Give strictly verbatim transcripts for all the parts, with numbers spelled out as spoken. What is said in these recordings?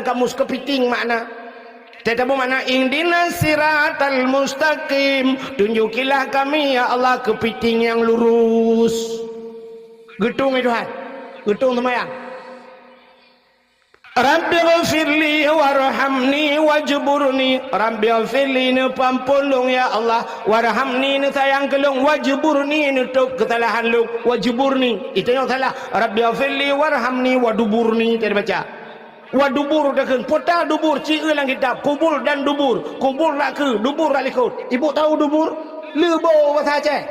Kamus keupiting makna. Teutabeueng makna, "Ihdinas siratal mustaqim." Tunjukilah kami, ya Allah, keupiting nyang lurus. Geutung, ya Tuhan. Geutung seumayang. "Rabbighfirli warhamni wajburni." "Rabbighfirli," neupeuampôn lôn, ya Allah. "Warhamni," neusayang keu lôn. "Wajburni," neutôb keusalahan lôn. "Wajburni." Itu nyang salah. "Rabbighfirli warhamni waduburni." Tadi baca. Wadubur takheun, pota dubur, ci eu lam kitab, kubul dan dubur. Kubul rak keue, dubur rak likot. Ibu tahu dubur? Leubo basa Aceh.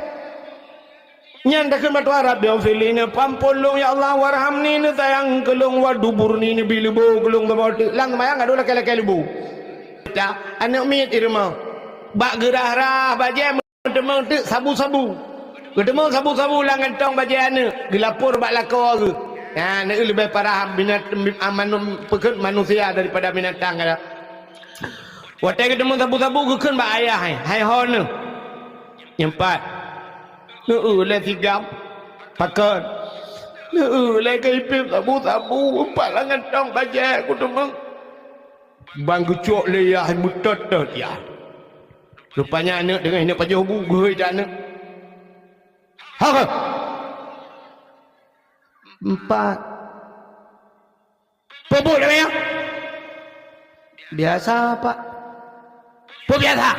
Nyan takheun bak Tuhan, "Rabbighfirli," neupeuampôn lôn, ya Allah, "warhamni," neusayang keu lôn, "waduburni," neubi leubo keu lôn saboh teuk. Lam seumayang ka dua lakée-lakée leubo. Aneuk miet di rumoh. Bak geurah-rah bajée Geuteumé teuk sabu-sabu. Geuteumé sabu-sabu lam gantong bajée aneuk, geulapor bak lakoe geuh. Nyan, aneuk leubeh parah binat-, manu-, peukheun manusia daripada binatang gata. Watée geuteumé sabu-sabu, geukheun bak ayah, "Hai, hai ho neuh." Nyeumpat. Neueu lé sigam. Pakon. Neueu lé keu ipéb sabu-sabu, empat lam gantong bajée geuteumé. Ban geucok lé yah meutot-tot yah. Rupanya aneuk deungon ineuk pajoh bu, geuhôi that aneuk. "Ho keuh?" "Empat." "Peue buet lagée nyan?" "Biasa, Pak." "Peue biasa?"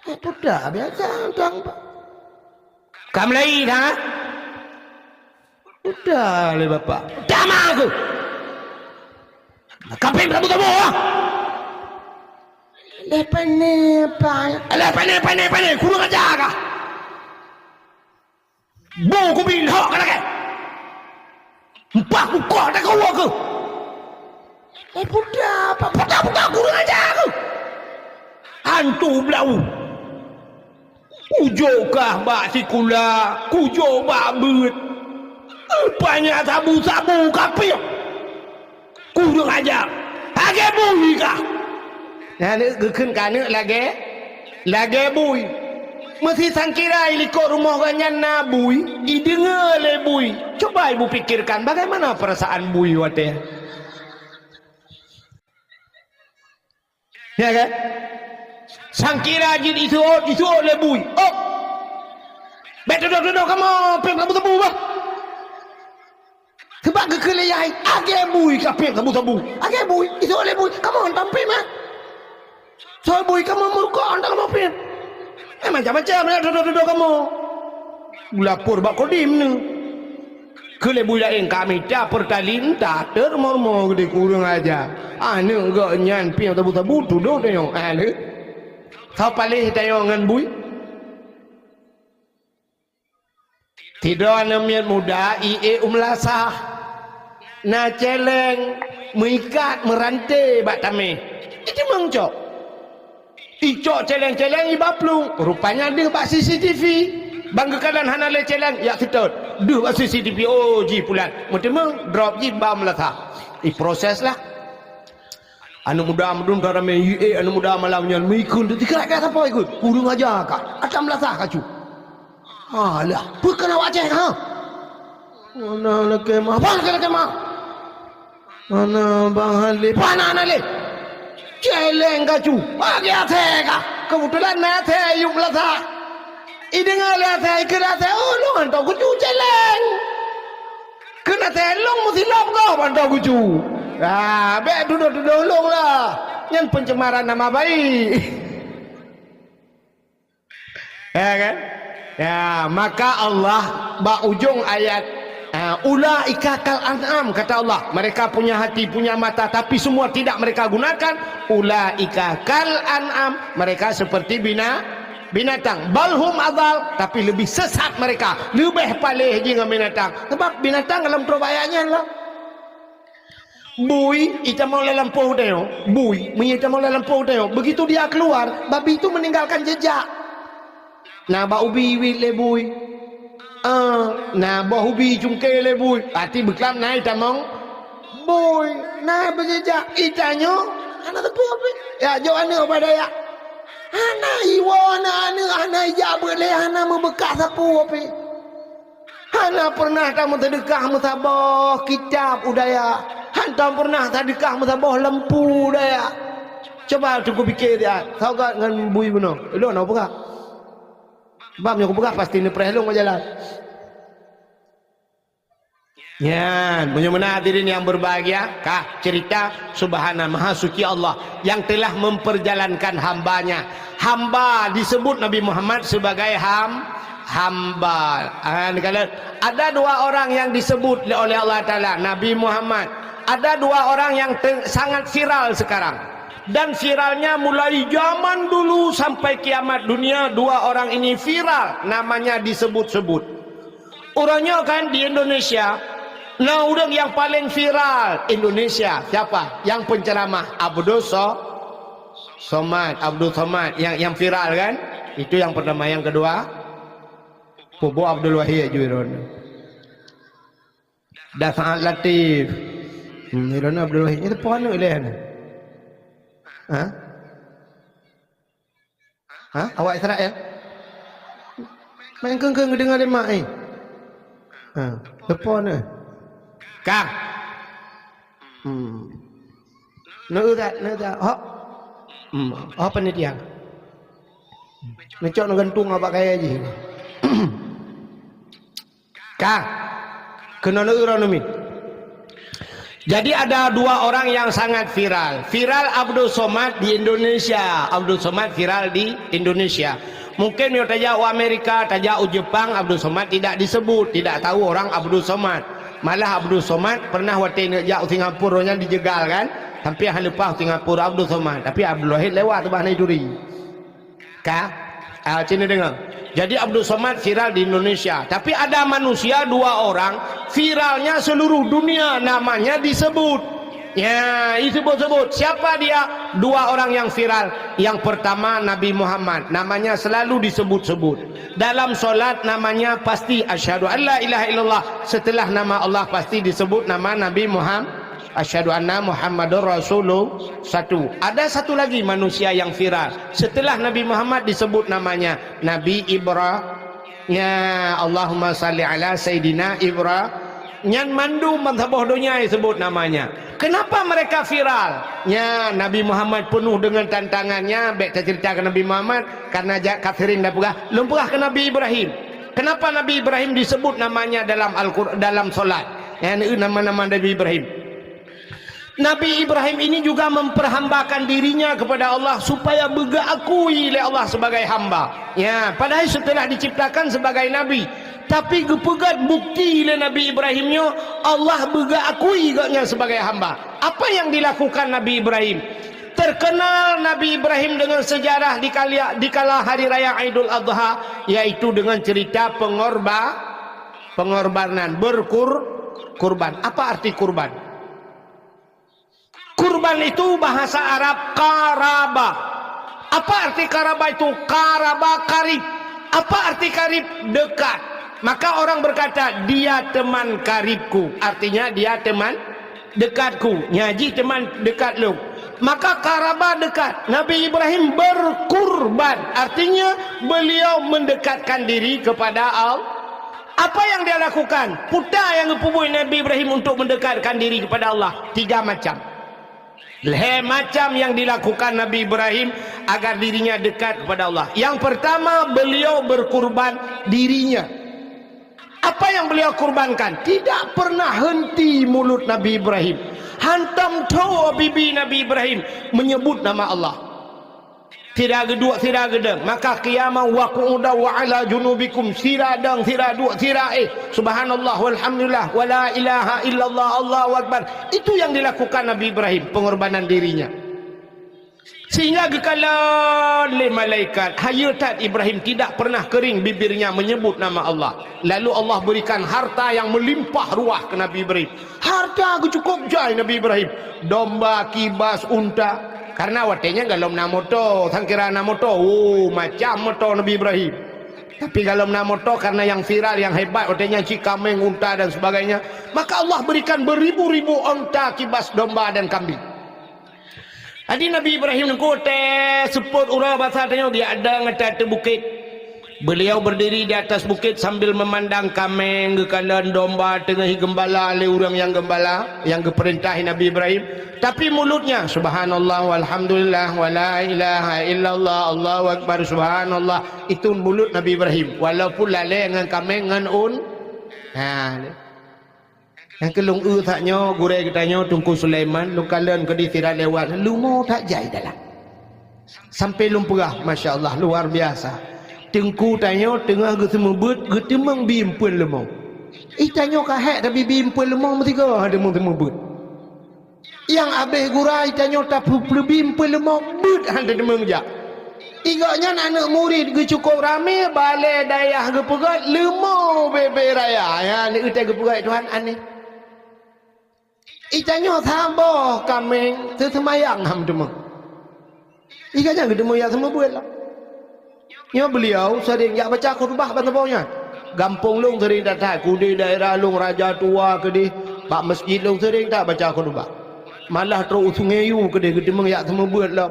"Eh, peue biasa, Pak." "Ka meulayi that?" "Udah lé Bapak." "Dama aku!" "Kapéng tabu-tabu, ah!" "Lé pane, Pak." "Lé pane, pane, pane! Kurang aja kah! Bu kubi lhok ka lagée! Empah kukoh takue keuh!" "Lé puta, Pak, puta, puta! Kurang aja keuh!" Hantu blau! Kujok kah bak sikula, kujok bak beuet. Rupanya sabu-sabu kapéng. Kurang aja. Lagée bui kah? Nyan aneuk geukheun keu aneuk lagée, lagée bui. Meusi sangkira i likot rumoh geuh nyan na bui, ideungoe lé bui. Coba ibu pikirkan bagaimana perasaan bui watée Ya kan? Sangkira jeuet jiseuôt, jiseuôt lé bui. Oh! Bék tudoh-tudoh kamoe péng sabu-sabu bah. Sabab geukheun lé yah hai, lagée bui ka péng sabu-sabu. Lagée bui, jiseuôt lé bui. Kamoe hana péng mah. Soe bui kamoe meurukok hana kamoe péng. Eh, macam-macam ya tudoh-tudoh kamoe. Lapor bak Kodim ni. Keu lé bui laén ka mita peutalin, ta teurumoh-rumoh geude kureueng aja. Aneuk gobnyan pieng sabu-sabu tudoh tanyoe. Ah, lé. Soe paléh tanyoe ngon bui? Sidroe aneuk miet muda ié u meulasah. Na céléng meuikat meuranté bak tamé. Itu meucok. Icok céléng-céléng iba plueng, rupanya deuh bak C C T V. Ban geukalon hana lé céléng, jak seutôt. Deuh bak C C T V, oh, jih pulan. Meuteumé, drop jih ba meulasah. Iproses lah. Aneuk muda meudun ka ramé, ié aneuk muda malam nyan, meuikheun teuh, "Dikeue-keue sapo ikheun? Kureueng aja kah! Atra meulasah kacu!" Alah, peue keuneuk awak Aceh, ha? Hana lakée meu'ah, hana lakée meu'ah. Hana bang hana lé, hana, hana lé. Céléng kacu, bagi asée kah. Keubeutulan na asée yub meulasah. Ideungoe lé asée, ikheun asée, "Oh, lôn hantom kucu céléng." Kheun asée, "Lôn meusilop gob hantom kucu." Ah, bék tudoh-tudoh lôn lah. Nyan pencemaran nama baik. Ya kan? Ya, maka Allah bak ujong ayat, ah, "Ulaika kal an'am," kata Allah. Mereka punya hati, punya mata, tapi semua tidak mereka gunakan. "Ulaika kal an'am," mereka seperti bina-, binatang. "Bal hum adal," tapi lebih sesat mereka. Leubeh paléh jih ngon binatang. Sebab binatang dalam troh ayat nyan lah. Bui itamong lam lampôh tanyoe, bui meunyoe itamong lam lampôh tanyoe, begitu dia keluar, babi itu meninggalkan jejak. Na bak ubi iwit lé bui. Ah, na boh ubi cungké lé bui. Até beuklam na itamong bui, na beujejak. Itanyoe hana teupeu pih. Ya, jok aneuk bak dayah. Hana iwoe aneuk, hana ijak beuet lé, hana meubeukat sapeue pih. Hana pernah tameuseudeukah meusaboh kitab u dayah. Tampurna tadikah meusaboh lampu daya. Cuba teungku pikir dia, saugat ngon bui bunoe. Lôn nak peugah. Bab nyang kupeugah pasti neupreh lôn jalan. Nyan, meunyoe meunan hadirin yang berbahagia, kah cerita Subhana Maha Suci Allah yang telah memperjalankan hambanya. Hamba disebut Nabi Muhammad sebagai ham-, hamba. Ah, ni kata, ada dua orang yang disebut oleh Allah Taala, Nabi Muhammad. Ada dua orang yang te-, sangat viral sekarang. Dan viralnya mulai zaman dulu sampai kiamat dunia, dua orang ini viral, namanya disebut-sebut. Uroe nyoe kan di Indonesia, na ureuëng yang paling viral Indonesia siapa? Yang penceramah Abdul So-, Somad, Abdul Somad yang, yang viral kan? Itu yang pertama. Yang kedua, Pubu Abdul Wahid Juirun. Dah Saad Latif. Hmm, Juirun Abdul Wahid. Itu pun aneuk leh. Ha? Ha? Awak Israel? Main keng-keng deungon lé mak, eh. Ha, teupon, eh. Kang. Hmm. Neu that, neu that. Hok. Hmm. Oh, panitia. Neucok neugantung abak kaya jih. Ka. Keunoe neuuroe neumiet. Jadi ada dua orang yang sangat viral. Viral Abdul Somad di Indonesia. Abdul Somad viral di Indonesia. Mungkin meunyoe tajak u Amerika, tajak u Jepang, Abdul Somad tidak disebut, tidak tahu orang Abdul Somad. Malah Abdul Somad pernah watée neuk jak u Singapura nyan dijegal kan. Sampai han leupah u Singapura Abdul Somad. Tapi Abdul Wahid lewat tu bah na turi. Ka? Ah, sini dengar. Jadi Abdul Somad viral di Indonesia. Tapi ada manusia dua orang viralnya seluruh dunia, namanya disebut. Ya, disebut-sebut. Siapa dia? Dua orang yang viral. Yang pertama Nabi Muhammad, namanya selalu disebut-sebut. Dalam solat namanya pasti asyhadu an la ilaha illallah. Setelah nama Allah pasti disebut nama Nabi Muhammad. Asyhadu anna Muhammadur Rasulullah. Satu. Ada satu lagi manusia yang viral. Setelah Nabi Muhammad disebut namanya, Nabi Ibra-, nya, Allahumma salli ala Sayyidina Ibra-, nyan mandum ban saboh donya disebut namanya. Kenapa mereka viral? Nya, Nabi Muhammad penuh dengan tantangannya, bèk tacerita keu Nabi Muhammad, karena jak kafirin dah peugah, lôn peugah keu Nabi Ibrahim. Kenapa Nabi Ibrahim disebut namanya dalam Al-Qur-, dalam solat? Nyan nama-nama Nabi Ibrahim. Nabi Ibrahim ini juga memperhambakan dirinya kepada Allah supaya beugeukui lé Allah sebagai hamba. Ya, padahal setelah diciptakan sebagai nabi, tapi geupeugét bukti lé Nabi Ibrahim nyoe Allah beugeukui gobnyan sebagai hamba. Apa yang dilakukan Nabi Ibrahim? Terkenal Nabi Ibrahim dengan sejarah di kali-, di kala hari raya Idul Adha, yaitu dengan cerita pengorba-, pengorbanan, berkur-, kurban. Apa arti kurban? Kurban itu bahasa Arab qaraba. Apa arti qaraba itu? Qaraba, karib. Apa arti karib? Dekat. Maka orang berkata, "Dia teman karibku." Artinya, dia teman dekatku. Nya jih teman dekat lôn. Maka qaraba dekat. Nabi Ibrahim berkurban. Artinya, beliau mendekatkan diri kepada Allah. Apa yang dia lakukan? Peue nyang geupeubuet Nabi Ibrahim untuk mendekatkan diri kepada Allah? Tiga macam. Lhèe macam yang dilakukan Nabi Ibrahim agar dirinya dekat kepada Allah. Yang pertama, beliau berkurban dirinya. Apa yang beliau kurbankan? Tidak pernah henti mulut Nabi Ibrahim. Hantom tho bibi Nabi Ibrahim menyebut nama Allah. Sira geuduek, sira geudong. Maka qiyaman wa qu'udan wa ala junubikum. Sira dong, sira duek, sira éh. Subhanallah, walhamdulillah, wa la ilaha illallah, Allahu akbar. Itu yang dilakukan Nabi Ibrahim, pengorbanan dirinya. Sehingga geukalon lé malaikat, hayeue that Ibrahim tidak pernah kering bibirnya menyebut nama Allah. Lalu Allah berikan harta yang melimpah ruah keu Nabi Ibrahim. Harta geucukôp jai Nabi Ibrahim. Domba, kibas, unta. Karena watèe nyan golom na moto, sangkira na moto. Oh, macam moto Nabi Ibrahim. Tapi golom na moto karena yang viral, yang hebat watèe nyan cit kaméng, unta dan sebagainya. Maka Allah berikan beribu-ribu onta, kibas, domba dan kambing. Jadi Nabi Ibrahim ngon watèe seupôt uroe basa tanyoe geujak dong ateueh bukét. Beliau berdiri di atas bukit sambil memandang kameng, geukalon domba teungoh geumbala lé ureuëng nyang geumbala, nyang geupeurintah Nabi Ibrahim. Tapi mulutnya, "Subhanallah, walhamdulillah, wala ilaha illallah, Allahu Akbar, subhanallah." Itu mulut Nabi Ibrahim. Walaupun lalée ngon kameng ngon un. Ha. Nyang keu lôn eu that nyoe, gurée geutanyoe Teungku Sulaiman, lôn kalon keudeh sirat lewat, leumo that jai dalam. Sampai lôn peugah, masya Allah, luar biasa. Teungku tanyoe teungoh geuseumeubeuet, geuteumeung bi eumpeuen leumo. Ih, tanyoe ka hék tabi bi eumpeuen leumo meusigoe hana teumeung seumeubeuet. Nyang abéh gura ih tanyoe tapeuleubim peuleumo beuet hana teumeung jak. Ih gobnyan aneuëk murit geucukôp ramé, balée dayah geupeugét leumo bebe raya. Ya, aneuëk geutai geupeugét Tuhan aneh. Ih tanyoe saboh kameng seuseumayang hana teumeung. Ih gobnyan geuteumeung jak seumeubeuet lah. Nyoe beliau sering jak baca khutbah ban saboh nyan. Gampông lôn sering that-that, keudeh daerah lôn Raja Tua keudeh, bak masjid lôn sering that baca khutbah. Malah trok u Sungai Yu keudeh geuteumeung jak seumeubeuet lom.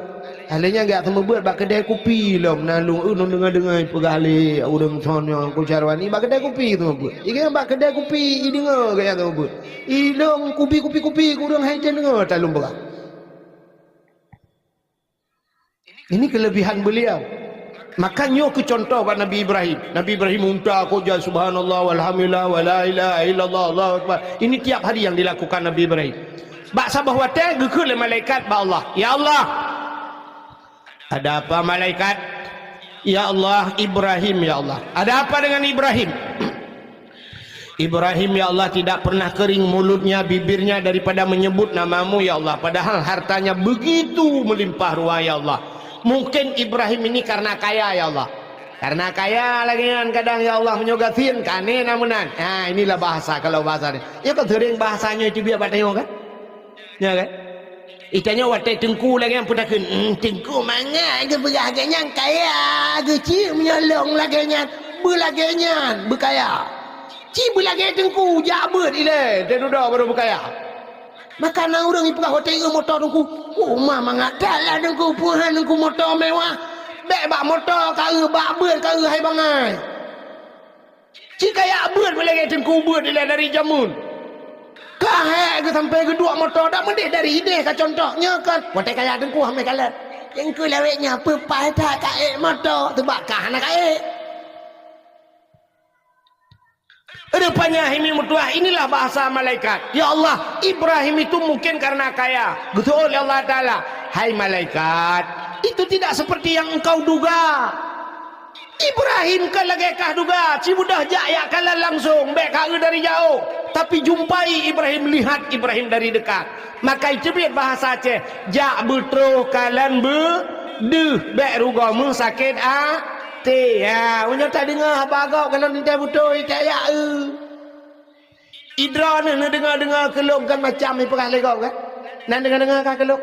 Lheueh nyan jak seumeubeuet bak keudè kupi lom, na lôn, eu, lôn deungoe-deungoe peugah lé ureuëng son nyoe Teungku Syarwani bak keudè kupi seumeubeuet. Ih gobnyan bak keudè kupi, ih deungoe gobnyan seumeubeuet. Ih lôn kupi, kupi, kupi, ureuëng hai teudeungoe that lôn peugah. Ini kelebihan beliau. Maka nyoe keu contoh bak Nabi Ibrahim. Nabi Ibrahim unta kok jak, "Subhanallah, walhamdulillah, wala ilaha illallah, Allahu Akbar." Ini tiap hari yang dilakukan Nabi Ibrahim. Bak saboh watée geukheun lé malaikat bak Allah, "Ya Allah." "Ada apa, malaikat?" "Ya Allah, Ibrahim, ya Allah." "Ada apa dengan Ibrahim?" "Ibrahim, ya Allah, tidak pernah kering mulutnya, bibirnya daripada menyebut nama-Mu, ya Allah. Padahal hartanya begitu melimpah ruah, ya Allah. Mungkin Ibrahim ini karena kaya, ya Allah." Karena kaya lagée nyan kadang, ya Allah, meunyoe gasien, ka aneh na meunan. Ha, inilah bahasa, kalau bahasa ni. Ya kan sering bahasa nyoe teubiet bak tanyoe kan? Ya kan? Ih tanyoe watée teungku lagée nyan peutakheun, "Hmm, teungku mangat geupeugah lagée nyan kaya, geucik meunyoe lôn lagée nyan, beulagée nyan beukaya." Ci beulagée teungku jak beuet ilée, teududoe barô beukaya. Maka na ureuëng ipeugah watée eu moto teungku, "Oh, ma mangat that lah teungku, peuhan teungku moto mewah. Bék bak moto ka eu, bak beuet ka eu hai bangai." Ci kaya beuet beulagée teungku beuet ilée dari jameun. Ka hék geusampai geuduek moto dak meudeh dari ideh ka contoh nyoe kan. Watée kaya teungku hamé kalon. Teungku lawét nyoe peupai that ka ék moto, teubak ka hana ka ék. Rupanya hai mi meutuah, inilah bahasa malaikat. Ya Allah, Ibrahim itu mungkin karena kaya. Geuseuôt lé Allah Taala, "Hai malaikat, itu tidak seperti yang engkau duga. Ibrahim ka lagée kah duga, ci beudôh jak yak kalon langsung, bék ka eu dari jaoh. Tapi jumpai Ibrahim, lihat Ibrahim dari dekat." Maka iteubiet bahasa Aceh, "Jak beutroh kalon beudeuh, bék rugoe meusakét até." Ya, meunyoe tadeungoe haba gob kalon teuntée beutôi, tak yak eu. Idroe neuh neudeungoe-deungoe keu lôn kan macam ipeugah lé gob kan? Na deungoe-deungoe ka keu lôn?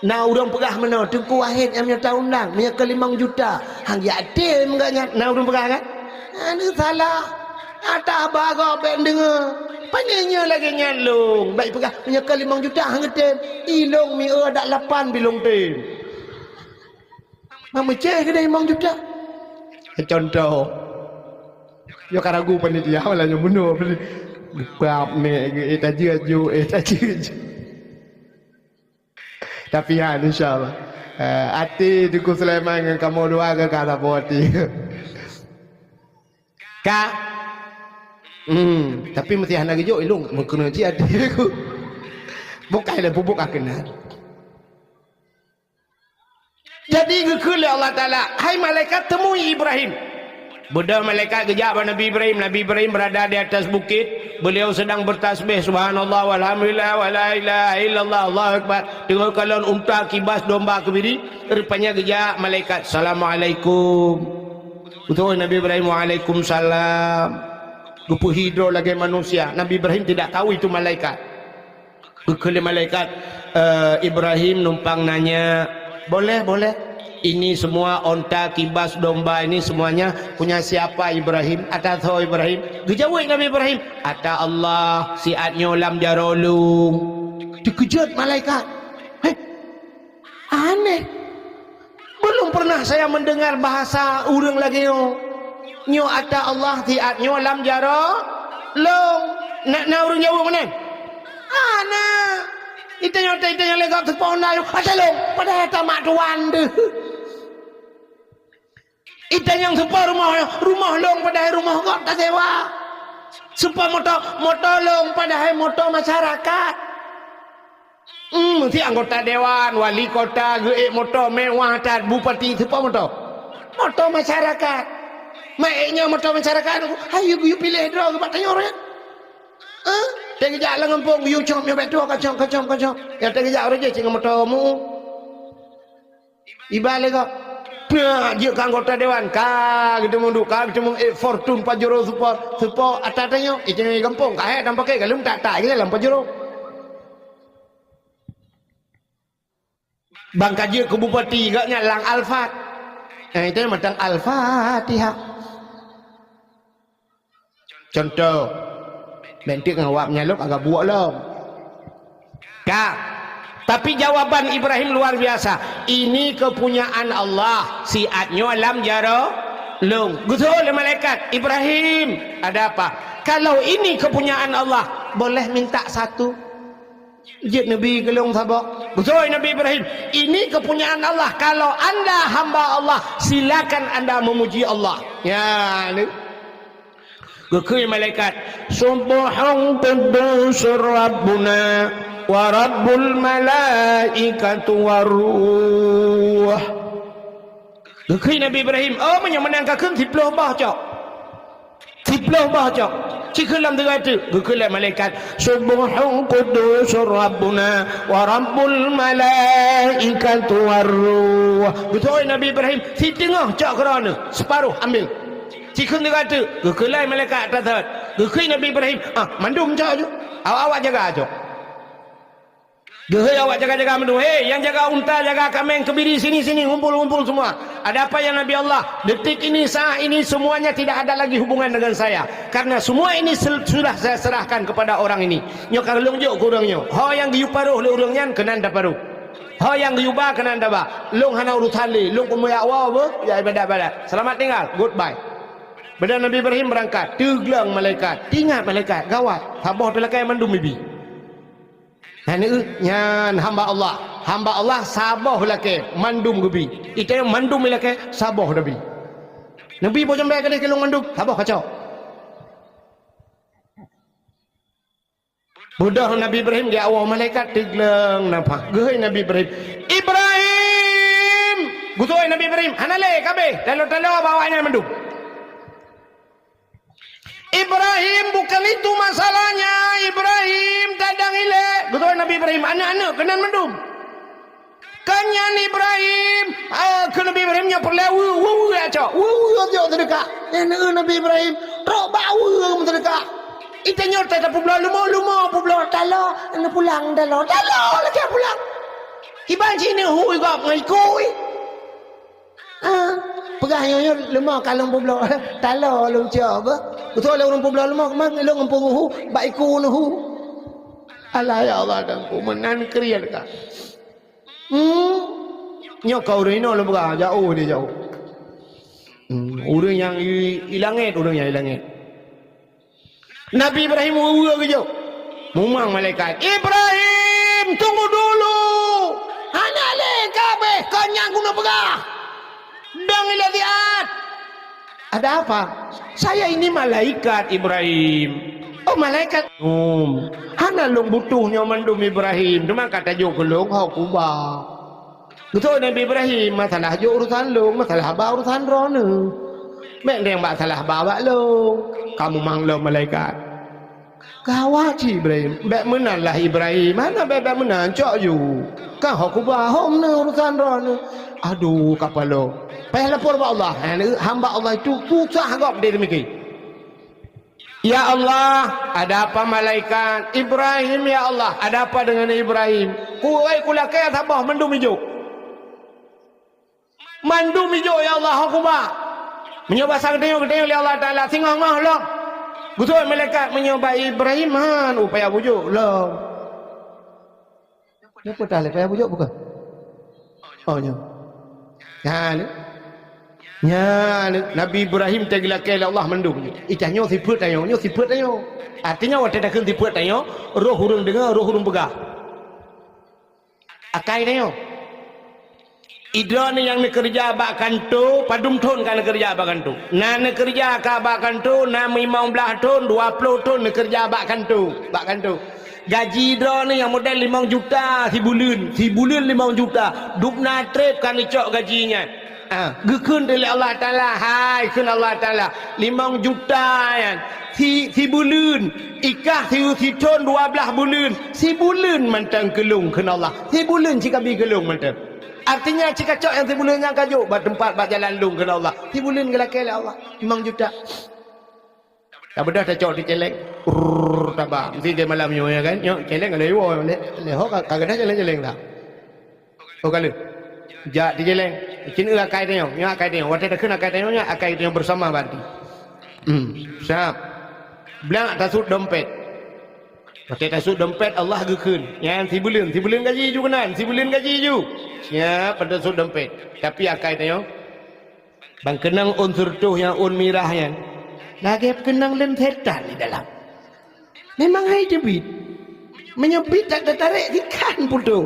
Na ureuëng peugah meunoe, "Teungku Wahid nyang meunyoe taundang, meunyoe keu limong juta, han jiatem gobnyan." Na ureuëng peugah kan? Hana salah. Ata haba gob bék deungoe. Pane nyoe lagée nyan lôn, bék ipeugah, "Meunyoe keu limong juta han geutem." Ilôn mieu adak lapan bilôn tem. Mameucéh keudeh limong juta. Contoh. Yo ka ragu panitia malah nyoe bunoe. Geupeugah mek geu, eh, tajeuet ju, eh, tajeuet ju. Tapi han, insya Allah. Eh, até Teungku Sulaiman ngon kamoe dua ka, ka saboh até. Ka? Hmm, tapi meusti hana geujok ilong, meukeunong cit até ku. Bukai lé pubuk akeuna. Jadi geukheun lé Allah Taala, "Hai malaikat, temui Ibrahim." Beudôh malaikat geujak bak Nabi Ibrahim. Nabi Ibrahim berada di atas bukit. Beliau sedang bertasbih, "Subhanallah, walhamdulillah, wala ilaha illallah, Allahu Akbar." Teungoh kalon unta, kibas, domba, keubiri. Rupanya geujak malaikat, "Assalamualaikum." Beutôi Nabi Ibrahim, "Waalaikumsalam." Geupeuhidroe lagée manusia. Nabi Ibrahim tidak tahu itu malaikat. Geukheun lé malaikat, eh, Ibrahim numpang nanya, "Boleh, boleh. Ini semua onta, kibas, domba ini semuanya punya siapa, Ibrahim? Ata soe, Ibrahim?" Geujaweueb Nabi Ibrahim, "Ata Allah, siat nyoe lam jaroe lôn." Teukeujot malaikat. "Heh, aneh. Belum pernah saya mendengar bahasa ureuëng lagée nyoe." Nyoe ata Allah siat nyoe lam jaroe lông. Na, na ureuëng jaweueb meunan? Hana. Ita nyoe, ita nyoe lé gob seupôt na nyoe ata lông, padahai ata mak tuan deuh. Ita nyang seupôt rumoh, rumoh lông padahai rumoh gob tasewa. Seupôt moto, moto lông padahai moto masyarakat. Hmm, si anggota dewan, wali kota geuék moto mewah that, bupati seupôt moto. Moto masyarakat. Mak ék nyoe moto masyarakat, hayu geuyue piléh droe geuh bak tanyoe ureuëng. Eh, teugeujak lam gampông geuyue cop nyoe bak tuha kacok, kacok, kacok. Nyang teugeujak ureuëng jih cit ngon moto mu. Iba lé gob. Peuet jeuet keu anggota dewan, ka geuteumeung duek, ka geuteumeung ék Fortuner Pajero Sport, Sport ata tanyoe, ita nyoe gampông, ka hék dan pakai galeuem tak-tak je lam Pajero. Ban ka jeuet keu bupati, gobnyan lam Alphard. Eh, ita nyoe mantong Al-Fatihah. Contoh, bentuk ngon awak meunyoe lom agak buok lom. Ka. Tapi jawaban Ibrahim luar biasa. Ini kepunyaan Allah, siat nyoe lam jaroe lông. Geutôi lé malaikat, "Ibrahim, ada apa?" "Kalau ini kepunyaan Allah, boleh minta satu?" Jeuet neubi keu lông saboh. Geutôi Nabi Ibrahim, "Ini kepunyaan Allah. Kalau anda hamba Allah, silakan anda memuji Allah." Ya, ni. Geukheun malaikat, "Subbuhun quddusur Rabbuna wa Rabbul malaikatu war ruh." Geukheun Nabi Ibrahim, "Oh, meunyoe meunan kakheun siploh boh cok. Siploh boh cok." Cikheun lam teungoh teuk, geukheun lé malaikat, "Subbuhun quddusur Rabbuna wa Rabbul malaikatu war ruh." Geutôi Nabi Ibrahim, "Siteungoh cok keu droeneuh, seuparoh ambil." Cikheun teungoh teuk, geukheun lé malaikat ata thot. Geukheun Nabi Ibrahim, "Ah, mandum cok ju. Awak-awak jaga cok." Geuhôi awak jaga-jaga mandum, "Hei, nyang jaga unta, jaga kaméng, keubiri, sini, sini, ngumpul, ngumpul semua. Ada apa ya Nabi Allah? Detik ini, saat ini, semuanya tidak ada lagi hubungan dengan saya. Karena semua ini sel-, sudah saya serahkan kepada orang ini. Nyoe ka lôn jok keu ureuëng nyoe. Ho nyang geuyue paroh lé ureuëng nyan, keunan taparoh. Ho nyang geuyue ba, keunan taba. Lôn hana urusan lé, lôn keumeung jak woe, beuh, jak ibadat-ibadat. Selamat tinggal, goodbye." Padahai Nabi Ibrahim beurangkat, teugleng malaikat, teuingat malaikat, gawat, saboh teulakée mandum ibi. Nyan, nyan hamba Allah. Hamba Allah saboh lakée mandum geubi. Ita mandum lakée saboh Nabi. Nabi boh jambée kadeh keulong mandum, saboh kacok. Beudôh Nabi Ibrahim di awak malaikat teugleng nafah. Geuhôi Nabi Ibrahim. Ibrahim! Geutôi Nabi Ibrahim, "Hana lé, kabeh. Talo-talo bak awaknyan mandum." "Ibrahim, bukan itu masalahnya, Ibrahim, tadang ilée." Geutôi Nabi Ibrahim, "Aneuëk-aneuëk keunan mandum." Ka nyan Ibrahim, ah, keu Nabi Ibrahim nyoe peureulée weue, weue, weue, cok, weue, weue, cok, seudeukah. Nyan, eh, Nabi Ibrahim, trok bak weue, weue, seudeukah. Ita nyoe teuh tapeubloe leumo-leumo, peubloe talo, neupulang talo, talo, lakée pulang. Iban cit neuhu gob ngon iku, ih. Ah, peugah nyoe, nyoe leumo ka lôn peubloe. Talo lôn cok beuh. Beutôi lé ureuëng peubloe leumo, keumang lôn ngon peue hu, bak iku neuhu. Alah, ya Allah, dan ku meunan kriet ka. Hmm. Nyoe ka ureuëng inoe lôn peugah, jauh dia jauh. Hmm, ureuëng nyang i, i langét, ureuëng nyang i langét. Nabi Ibrahim weue-weue geujok. Mumang malaikat, "Ibrahim, tunggu dulu! Hana lé kabeh kon nyang keuneuk peugah! Dong ilée siat!" "Ada apa?" "Saya ini malaikat, Ibrahim." "Oh, malaikat." "Hmm, hana lôn butuh nyoe mandum, Ibrahim. Teuma ka tajok keu lôn ho kuba." Geutôi Nabi Ibrahim, "Masalah jok urusan lôn, masalah ba urusan droeneuh. Bék deng bak salah ba bak lôn, ka mumang lom malaikat." Gawat cit Ibrahim, "Bék meunan lah Ibrahim, hana bék-bék meunan, cok ju. Ka ho kuba hom na urusan droeneuh." Aduh, kapalo. Payah lapor bak Allah. Hamba Allah itu susah gob deh demikian. "Ya Allah, ada apa malaikat? Ibrahim, ya Allah, ada apa dengan Ibrahim?" "Kuwai kulakée saboh mandum ijok. Mandum ijok, ya Allah, ho kuba. Meunyoe basa geutanyoe, geutanyoe lé Allah Taala, singoh-ngoh lom." Geutôi malaikat, "Meunyoe bak Ibrahim, han, upaya bujok lom." Nyoe peutah lé payah bujok bukan? Oh, nyoe. Nyan. Nyan, Nabi Ibrahim teugeulakée lé Allah mandum. Ih, tanyoe sifeuet tanyoe, nyoe sifeuet tanyoe. Artinya, watée takheun sifeuet tanyoe, roh ureuëng deungoe, roh ureuëng peugah. Akai tanyoe. Idroeneuh nyang neukeureuja bak kanto, padum thon ka neukeureuja bak kanto? Na neukeureuja ka bak kanto, na limong blaih thon, dua ploh thon neukeureuja bak kanto, bak kanto. Gaji droeneuh nyang model limong juta sibuleuen, sibuleuen limong juta, dubna treb ka neucok gaji nyan. Ah, geukheun lé Allah Taala, hai kheun Allah Taala, limong juta nyan si, sibuleuen, ikah si, sithon dua blaih buleuen, sibuleuen mantong keu lôn kheun Allah, sibuleuen cikabi keu lôn mantong. Artinya cikacok nyang sibuleuen nyan ka jok bak teumpat bak jalan lôn kheun Allah, sibuleuen geulakée lé Allah, limong juta. Tabeudôh tacok di céléng. Rrrr, taba. Mesti dia malam nyoe, ya kan? Nyoe céléng ada iwoe. Lé, lé ho ka, ka gadah céléng-céléng dah. Oh, ka lheueh. Jak di céléng. Cin eu akai tanyoe. Nyoe akai tanyoe. Watée takheun akai tanyoe nyoe, akai tanyoe bersama berarti. Hmm, siap. Blang tasut dompet. Watée tasut dompet, Allah geukheun. Nyan sibuleuen, sibuleuen gaji ju keunan, sibuleuen gaji ju. Siap, tasut dompet. Tapi akai tanyoe Ban keunong ôn seureutôh nyang ôn mirah nyan, lagée keunong lén setan di dalam. Memang hai teubiet. Meunyoe biet that tatarek ikan putôh.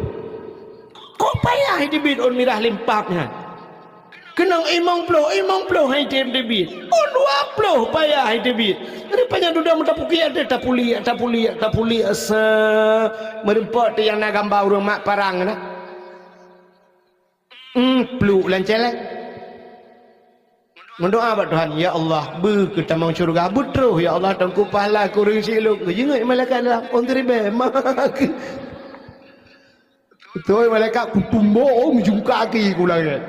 Kok payah hai teubiet ôn mirah limpab nyan. Keunong limong ploh, limong ploh hai tem teubiet. Ôn dua ploh payah hai teubiet. Rupanya dudoe meutapukiak teuh tapuliak, tapuliak, tapuliak sa meureumpok teuh nyang na gamba ureuëng mat parang na. Hmm, pluek lam céléng. Meudoá bak Tuhan, "Ya Allah, beu keu tamong syeuruga, beutroh ya Allah, Teungku pahala keu ureuëng syiek lôn." Geujingeuk malaikat dalam, "Ôn siribée, ma keu." Beutôi malaikat kutumbok, oh, meujungka keu ku langét.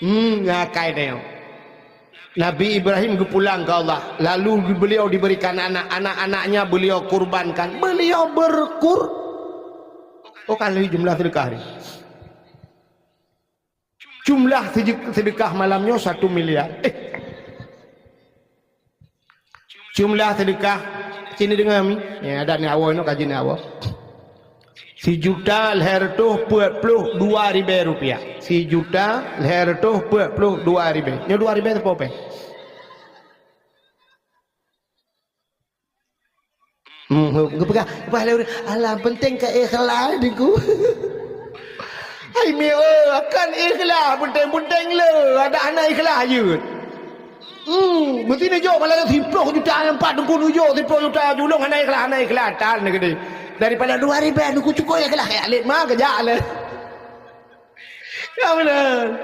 Hmm, ngakai tanyoe. Nabi Ibrahim geupulang keu Allah, lalu beliau diberikan anak, anak-anaknya beliau kurbankan. Beliau berkur-, oh, kan lheueh jumlah seudeukah ni. Jumlah seudeukah malam nyoe satu miliar. Eh. Jumlah seudeukah, sini deungoe mi. Ya, adak ni awai nyoe kaji ni awai. Sijuta lhée reutôh peuet ploh dua ribée rupiah. Sijuta lhée reutôh peuet ploh dua ribée. Nyoe dua ribée teupeu péng. Hmm, geupeugah, bah lé ureuëng, "Alah, peunteng ka ikhlas Teungku." Hai mi, oh, kan ikhlas, peunteng-peunteng le, adak hana ikhlas jeuet. Hmm, meusti neujok malah siploh juta nyang pat Teungku neujok siploh juta, julong hana ikhlas, hana ikhlas, tan neugede. Daripada dua ribée Teungku cukôp ikhlas, ya lét ma keujak le. Ka meunan.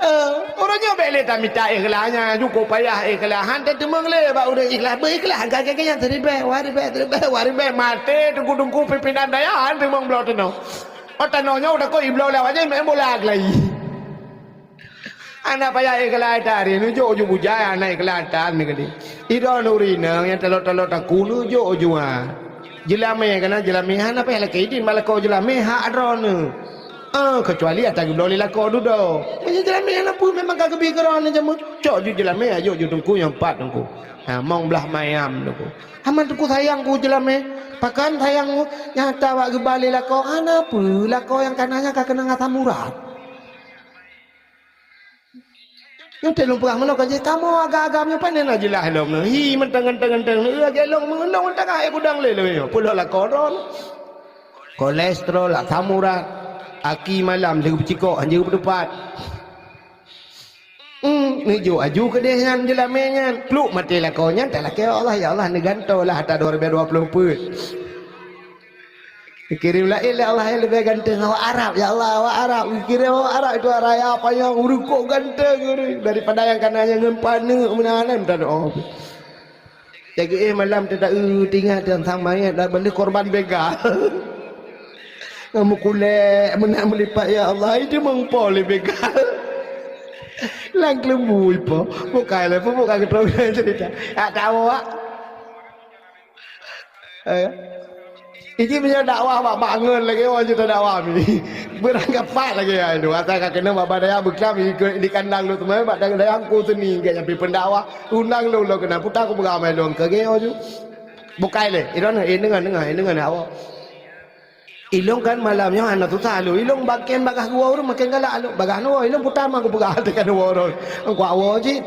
Eh, uroe nyoe bék lé tamita ikhlas nyan, cukôp payah ikhlas. Han tateumeung lé bak ureuëng ikhlas. Beu ikhlas, ka keu nyan siribée, dua ribée, siribée, dua ribée. Maté teungku-teungku pimpinan dayah, han teumeung bloe teunoh. Oh, tanoh nyoe takot ibloe lewat nyan main bola keulayi. Hana payah ikhlas tari, neujok ju bujai hana ikhlas tan ni keudeh. Idroe nuri inong nyang talo-talo takue neujok ju ha. Jeulamé kana jeulamé hana payah lakée idin bak lakoe jeulamé hak droeneuh. Ah, keucuali ata geubloe lé lakoe dudoe. Meunyoe jeulamé hana peue memang ka geubri keu droeneuh jameun, cok ju jeulamé, ajok ju teungku nyang pat teungku. Ha, mong blah mayam teungku. Aman teungku sayang keu jeulamé. Pakon sayang nyata bak geuba lé lakoe, hana peue lakoe nyang kana nyan ka keunong asam urat. Nyoe teuh lôn peugah meunoe ka jih, kamoe agam-agam nyoe pane na jeulaih lom nyoe. Hi, mantong ganteng-ganteng nyoe, lagée lôn meungendong tangah ék gudang lé lôn nyoe. Peulhok lakoe droe. Kolesterol, asam urat, aki malam lheueh peucikok, hanjeuet peuteupat. Hmm, neujok aju keudeh nyan jeulamé nyan. Pluek maté lakoe nyan, talakée Allah, ya Allah, neugantoe lah ata dua ribée dua ploh peuet. Geukirém laén lé Allah nyang leubeh ganteng awak Arab, ya Allah, awak Arab. Geukirém awak Arab itu raya panyang, ureuëng kok ganteng ureuëng daripada nyang kana nyang ngon paneuk meunan, meunan. Teuka éh malam teuka eu tinggai teuntang manyét dan beuneuk korban begal. Ngon meukulek meunan meulipat, ya Allah, itu meupo lé begal. Lam keuleumbu ipo. Bukai lé, bukai keutong cerita. Tak tahu, Wak. Eh. Iji meunyoe dakwah bak bangon lagée orang cerita dakwah mi. Beurangkapat lagée ai tu. Asai ka keuneuk bak dayah beuklam di kandang lôn teuma bak dayah ku seni gét nyang pi pendakwah. Undang lôn lôn keunan puta ku peugah mai lôn keu geo ju. Bukai lé, iroh eh deungon deungon eh deungon awak. Ilong kan malam nyoe hana susah lôn. Ilong maken bagaih geuwoe ureuëng maken galak lôn. Bagaih neuwoe ilong puta ma geupeugah teuka neuwoe ureuëng. Engkau woe cit.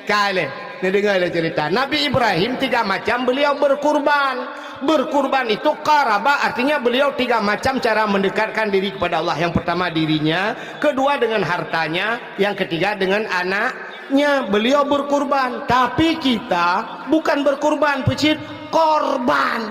Kai lé. Neudeungoe lé cerita. Nabi Ibrahim tiga macam beliau berkurban. Berkurban itu qaraba, artinya beliau tiga macam cara mendekatkan diri kepada Allah. Yang pertama dirinya, kedua dengan hartanya, yang ketiga dengan anaknya. Beliau berkurban. Tapi kita bukan berkurban, peucit korban.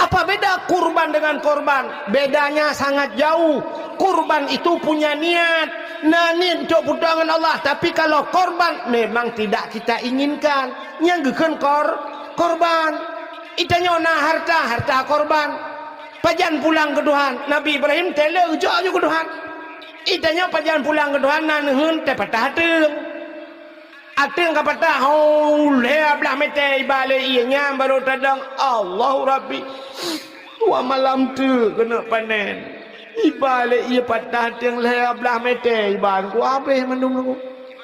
Apa beda kurban dengan korban? Bedanya sangat jauh. Kurban itu punya niat. Na niet untuk peutuangan Allah. Tapi kalau korban, memang tidak kita inginkan. Nyang geukheun kor, korban. Itanyoe na harta, harta korban. Pajan pulang keu Tuhan. Nabi Ibrahim tele jok ju keu Tuhan. Itanyoe pajan pulang keu Tuhan, na neuheun teuh patah ateueng. Ateueng ka patah, ho, lhée blaih mete iba lé ié nyan barô tadong, Allahu Rabbi. Dua malam teuk keuneuk panen. Iba lé ié patah ateueng lhée blaih mete iba ku habéh mandum ku.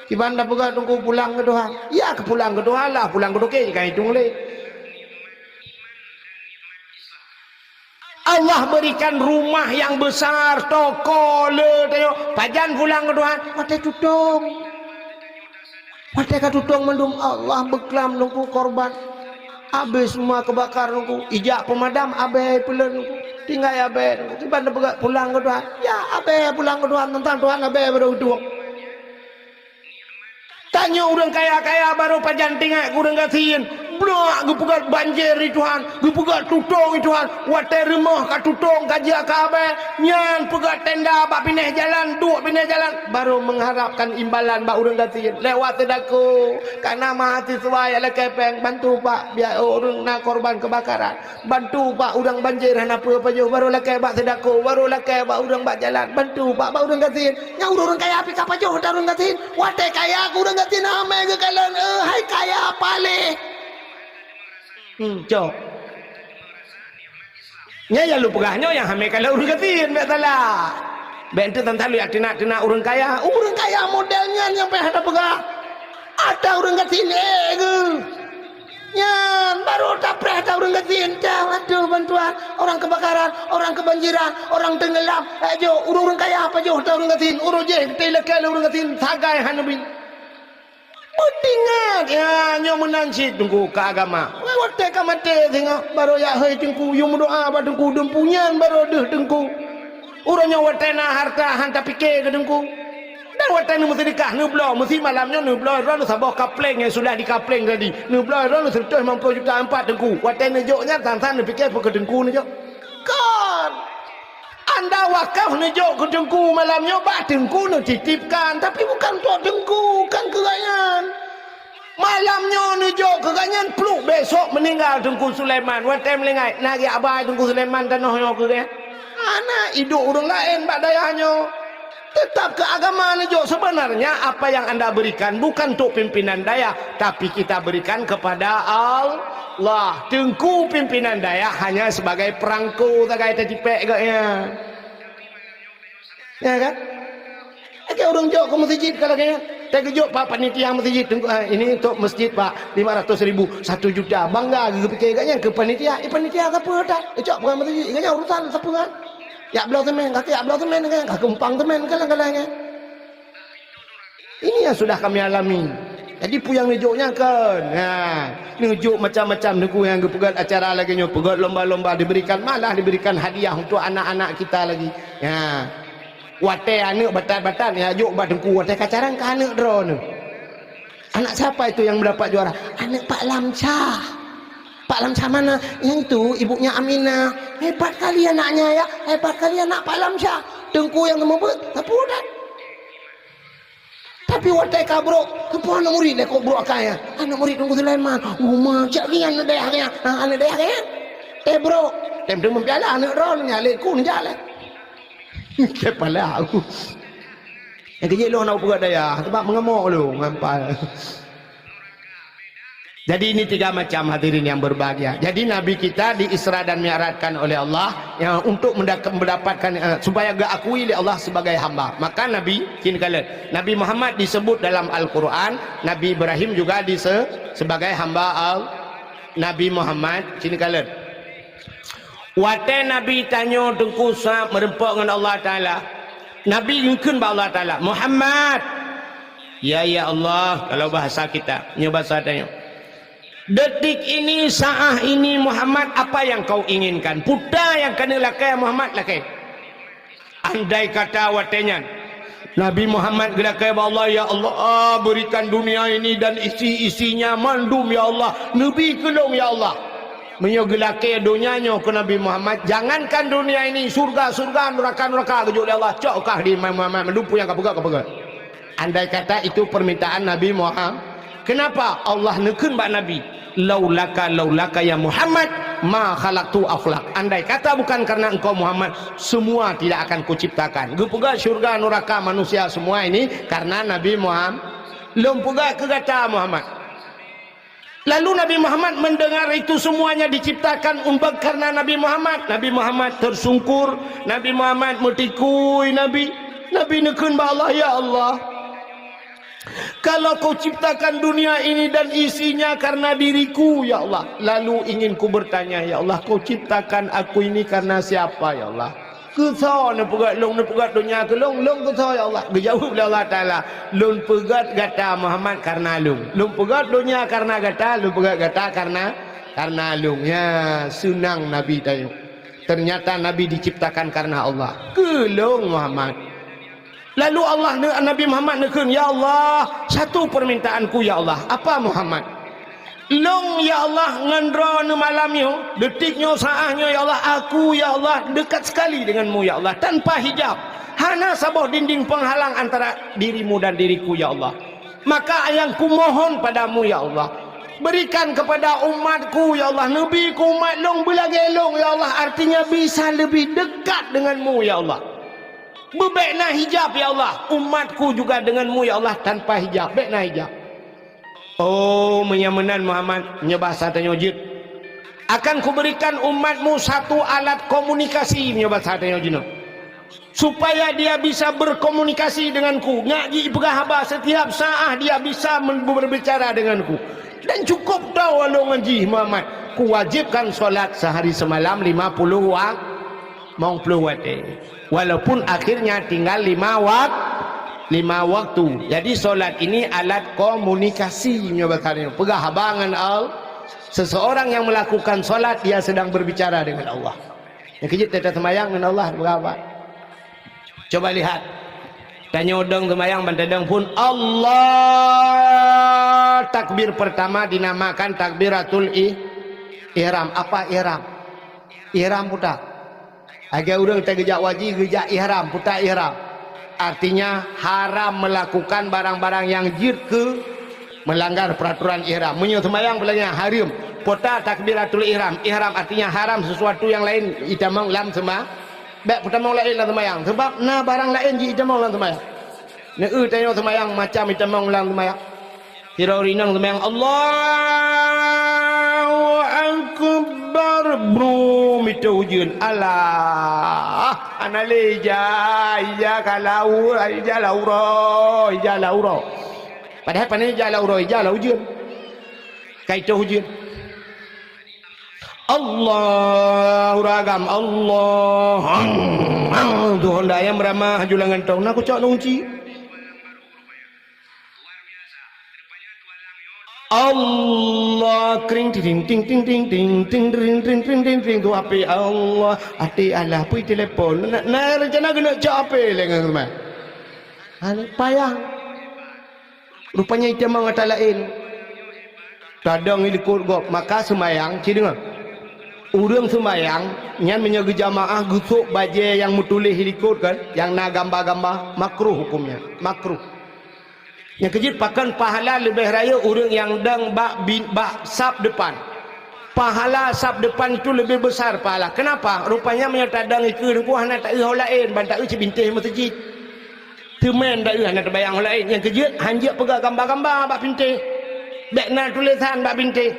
Kiban da peugah teungku pulang keu Tuhan. Ya keu pulang keu Tuhan lah, pulang keu toke ka hitung lé. Allah berikan rumah yang besar, toko le, tengok. Pajan pulang keu Tuhan? Watée tutong. Watée ka tutong mandum Allah beuklam nungku korban. Habis semua kebakar nungku. Ijak pemadam abée peulon nungku. Tinggai abée nungku. Kiban da peugah pulang keu Tuhan. Ya abée pulang keu Tuhan. Tentang Tuhan abée baru tuong. Tanyoe ureuëng kaya-kaya barô pajan teuingat keu ureuëng gasien. Blok geupeugah banjir di Tuhan, geupeugah tutong di Tuhan. Watée rumoh ka tutong ka jeuet ka abée, nyan peugah tenda bak binéh jalan, duek binéh jalan, barô mengharapkan imbalan bak ureuëng gasien. Lewat seudako, kana mahasiswa nyang lakée péng, bantu pak, biar ureuëng na korban kebakaran. Bantu pak ureuëng banjir hana peue pajoh, barô lakée bak seudako, barô lakée bak ureuëng bak jalan, bantu pak bak ureuëng gasien. Nyang ureuëng kaya pih ka pajoh that ureuëng gasien. Watée kaya keu ureuëng gasien amé geukalon, eh hai kaya paléh. Hmm, cok. Nyan nyang lôn peugah nyoe nyang amé kalon ureuëng gasien bék salah. Bék ente tan-tan lôn jak teunak-teunak ureuëng kaya. Ureuëng kaya model nyan nyang payah tapeugah. Ata ureuëng gasien eh geuh. Nyan baru tapreh ata ureuëng gasien, dah waduh bantuan, orang kebakaran, orang kebanjiran, orang tenggelam. Eh jok, ureuëng-ureuëng kaya pajoh ata ureuëng gasien, ureuëng jih teuilakée lé ureuëng gasien sagai hana bin. Beutingat, ya nyoe meunan cit teungku keu agama. Wai watée ka maté singoh baru jak hôi teungku, yue meudoa bak teungku, deumpu nyan baru deuh teungku. Uroe nyoe watée na harta han tapike keu teungku. Dan watée neumeuseudeukah, neubloe, meusi malam nyoe neubloe droeneuh saboh kapleng nyang sudah dikapleng tadi. Neubloe droeneuh seureutôh limong ploh juta ampat teungku. Watée neujok nyan, san-san neupike peu keu teungku neujok. Kon! Anda wakaf neujok keu teungku malam nyoe, bak teungku neutitipkan, tapi bukan untuk teungku, kan keu gobnyan. Malam nyoe neujok keu gobnyan pluek, besok meuninggai Teungku Sulaiman. Watée meuninggai, na geujak ba Teungku Sulaiman tanoh nyoe keu gobnyan? Hana, iduek ureuëng laén bak dayah nyoe. Teutap keu agama neujok. Sebenarnya apa yang anda berikan bukan untuk pimpinan dayah, tapi kita berikan kepada Allah. Teungku pimpinan dayah hanya sebagai perangko sagai teucipek gobnyan. Ya kan? Lagée ureuëng jok keu meuseujid ka lagée nyan. Teugeujok pak panitia meuseujid, teungku, ah, ini untuk masjid pak, lima ratus ribu, satu juta. Bangga geupike gobnyan keu panitia. Eh panitia sapeue that? Icok peugah meuseujid, gobnyan urusan sapeue kan? Jak bloe semen, kaki jak bloe semen kan? Ka keumpang semen kan lagée nyan. Ini yang sudah kami alami. Jadi peue nyang neujok nyan kan? Ha, neujok macam-macam teungku nyang geupeugét acara lagée nyoe, peugét lomba-lomba diberikan, malah diberikan hadiah untuk anak-anak kita lagi. Ha. Watée aneuëk batat-batat nyang jok bak teungku, watée ka carang ka aneuëk droeneuh. Anak siapa itu yang mendapat juara? Anak Pak Lamsyah. Pak Lamsyah mana? Yang itu ibunya Aminah. Hebat kali anaknya ya. Hebat kali anak Pak Lamsyah. Teungku yang meubeuet, sapeue that? Tapi watée ka brok, keupeue aneuëk murit lé kok brok akai nyan? Aneuëk murit Teungku Sulaiman. Uma, cak nyan aneuëk dayah nyan. Ha, aneuëk dayah nyan. Teuh brok. Tem teumeung piala aneuëk droeneuh nyan lé ku neujak lé. Kepala aku. Nyang keujeuet lôn hana peugah dayah, sebab meungamok lôn ngampai. Jadi ini tiga macam hadirin yang berbahagia. Jadi Nabi kita di Isra dan Mi'rajkan oleh Allah, ya, untuk mendak-, mendapatkan, eh, supaya geakui oleh Allah sebagai hamba. Maka Nabi, sini kalian, Nabi Muhammad disebut dalam Al-Quran, Nabi Ibrahim juga dise-, sebagai hamba Al-, Nabi Muhammad, sini kalian. Watée Nabi tanyoe Teungku Sa'ab meureumpok ngon Allah Taala, Nabi geukheun bak Allah Taala, "Muhammad!" Ya, ya Allah, kalau bahasa kita, nyoe bahasa tanyoe. Detik ini, saat ini, Muhammad, apa yang kau inginkan? Peue nyang keuneuk lakée, Muhammad, lakée. Andai kata watée nyan, Nabi Muhammad geulakée bak Allah, "Ya Allah, berikan dunia ini dan isi-isinya mandum, ya Allah. Neubi keu lôn, ya Allah." Meunyoe geulakée donya nyoe keu Nabi Muhammad, jangankan dunia ini, syurga-syurga, nuraka-nuraka geujok lé Allah, cok kah di Muhammad, mandum peue nyang kapeugah, kapeugah. Andai kata itu permintaan Nabi Muhammad, kenapa Allah neukheun bak Nabi, "Laulaka, laulaka ya Muhammad, ma khalaqtu aflak." Andai kata bukan karena engkau Muhammad, semua tidak akan kuciptakan. Geupeugah syurga, nuraka, manusia, semua ini karena Nabi Muhammad. Lôn peugah keu gata Muhammad. Lalu Nabi Muhammad mendengar itu semuanya diciptakan umbak karena Nabi Muhammad. Nabi Muhammad tersungkur, Nabi Muhammad meutikui Nabi. Nabi neukheun bak Allah, "Ya Allah, kalau kau ciptakan dunia ini dan isinya karena diriku, ya Allah, lalu ingin ku bertanya, ya Allah, kau ciptakan aku ini karena siapa, ya Allah?" Keusoe neupeugét lôn, neupeugét donya keu lôn, lôn keusoe ya Allah. Geujaweueb lé Allah Taala, "Lôn peugét gata Muhammad kareuna lôn. Lôn peugét donya kareuna gata, lôn peugét gata kareuna, kareuna lôn." Ya, seunang Nabi tanyoe. Ternyata Nabi diciptakan kareuna Allah. Keu lôn Muhammad. Lalu Allah ne-, Nabi Muhammad neukheun, "Ya Allah, satu permintaanku ya Allah." Apa Muhammad? Lôn, ya Allah, ngon droeneuh malam nyoe, detik nyoe, saát nyoe, ya Allah, aku, ya Allah, dekat sekali denganmu, ya Allah, tanpa hijab. Hana saboh dinding penghalang antara dirimu dan diriku, ya Allah. Maka nyang kumohon padamu, ya Allah, berikan kepada umatku, ya Allah, neubi keu umat lôn beulagée lôn, ya Allah, artinya bisa lebih dekat denganmu, ya Allah. Beu bék na hijab, ya Allah, umatku juga denganmu, ya Allah, tanpa hijab, bék na hijab. Oh, meunyoe meunan Muhammad, meunyoe basa tanyoe jeuet, akan kuberikan umatmu satu alat komunikasi, meunyoe basa tanyoe jinoe, supaya dia bisa berkomunikasi denganku. Nyak jipeugah haba setiap saát dia bisa men-, berbicara denganku. Dan cukup tao lôn ngon jih Muhammad. Kuwajibkan solat sehari semalam lima puluh wak-, mong puluh watée. Walaupun akhirnya tinggal lima wak-, lima waktu. Jadi, solat ini alat komunikasi, meunyoe bahasa Indonesia. Peugah haba ngon Allah. Seseorang yang melakukan solat, dia sedang berbicara dengan Allah. Nyang keujeuet teuta seumayang ngon Allah, peugah haba. Coba lihat. Tanyoe dong seumayang, ban tadong phon Allah. Takbir pertama dinamakan takbiratul ih-, ihram. Apa ihram? Ihram puta. Lagée ureuëng teugeujak haji, geujak ihram, puta ihram. Artinya, haram melakukan barang-barang nyang jeuet keu melanggar peraturan ihram. Meunyoe seumayang, peulanggaran hareuem. Puta takbiratul ihram. Ihram artinya haram sesuatu yang lain itamong lam seuma-, bék peutamong laén lam seumayang. Sebab na barang laén jitamong lam seumayang. Neu-eu tanyoe seumayang macam itamong lam seumayang. Sidroe ureuëng inong seumayang, "Allahu Akbar." Brum, itôh ujeuen. Alah, hana lé ija, ija ka lau, ija lau uroe, ija lau uroe. Padahai pane ija lau uroe, ija lau ujeuen. Ka itôh ujeuen. Allahu ragam, Allah. Tuhan dayam ramah julangan tong. Na kucok nungci. Allah kring ting ting ting ting ting ting ting ting ting ting ting tu api Allah, até Allah pui telepon. Na, na rencana keuneuk cok api lé ngon rumah. Hana payah. Rupanya itamong ata laén. Tadong i likot gob, maka seumayang, ci deungoe. Ureuëng seumayang nyan meunyoe geujamaah geusok bajée nyang meutuléh i likot kan, nyang na gamba-gamba, makruh hukumnya, makruh. Nyang keujeuet pakon pahala leubeh rayeuk ureuëng nyang dong bak bi-, bak saf depan. Pahala saf depan itu lebih besar pahala. Kenapa? Rupanya meunyoe tadong ikeue teungku hana taeu ho laén, ban taeu cibintéh meuseujid. Teumé dayeuh hana teubayang laén nyang keujeuet, hanjeuet peugah gamba-gamba bak pintéh. Bék na tulésan bak pintéh.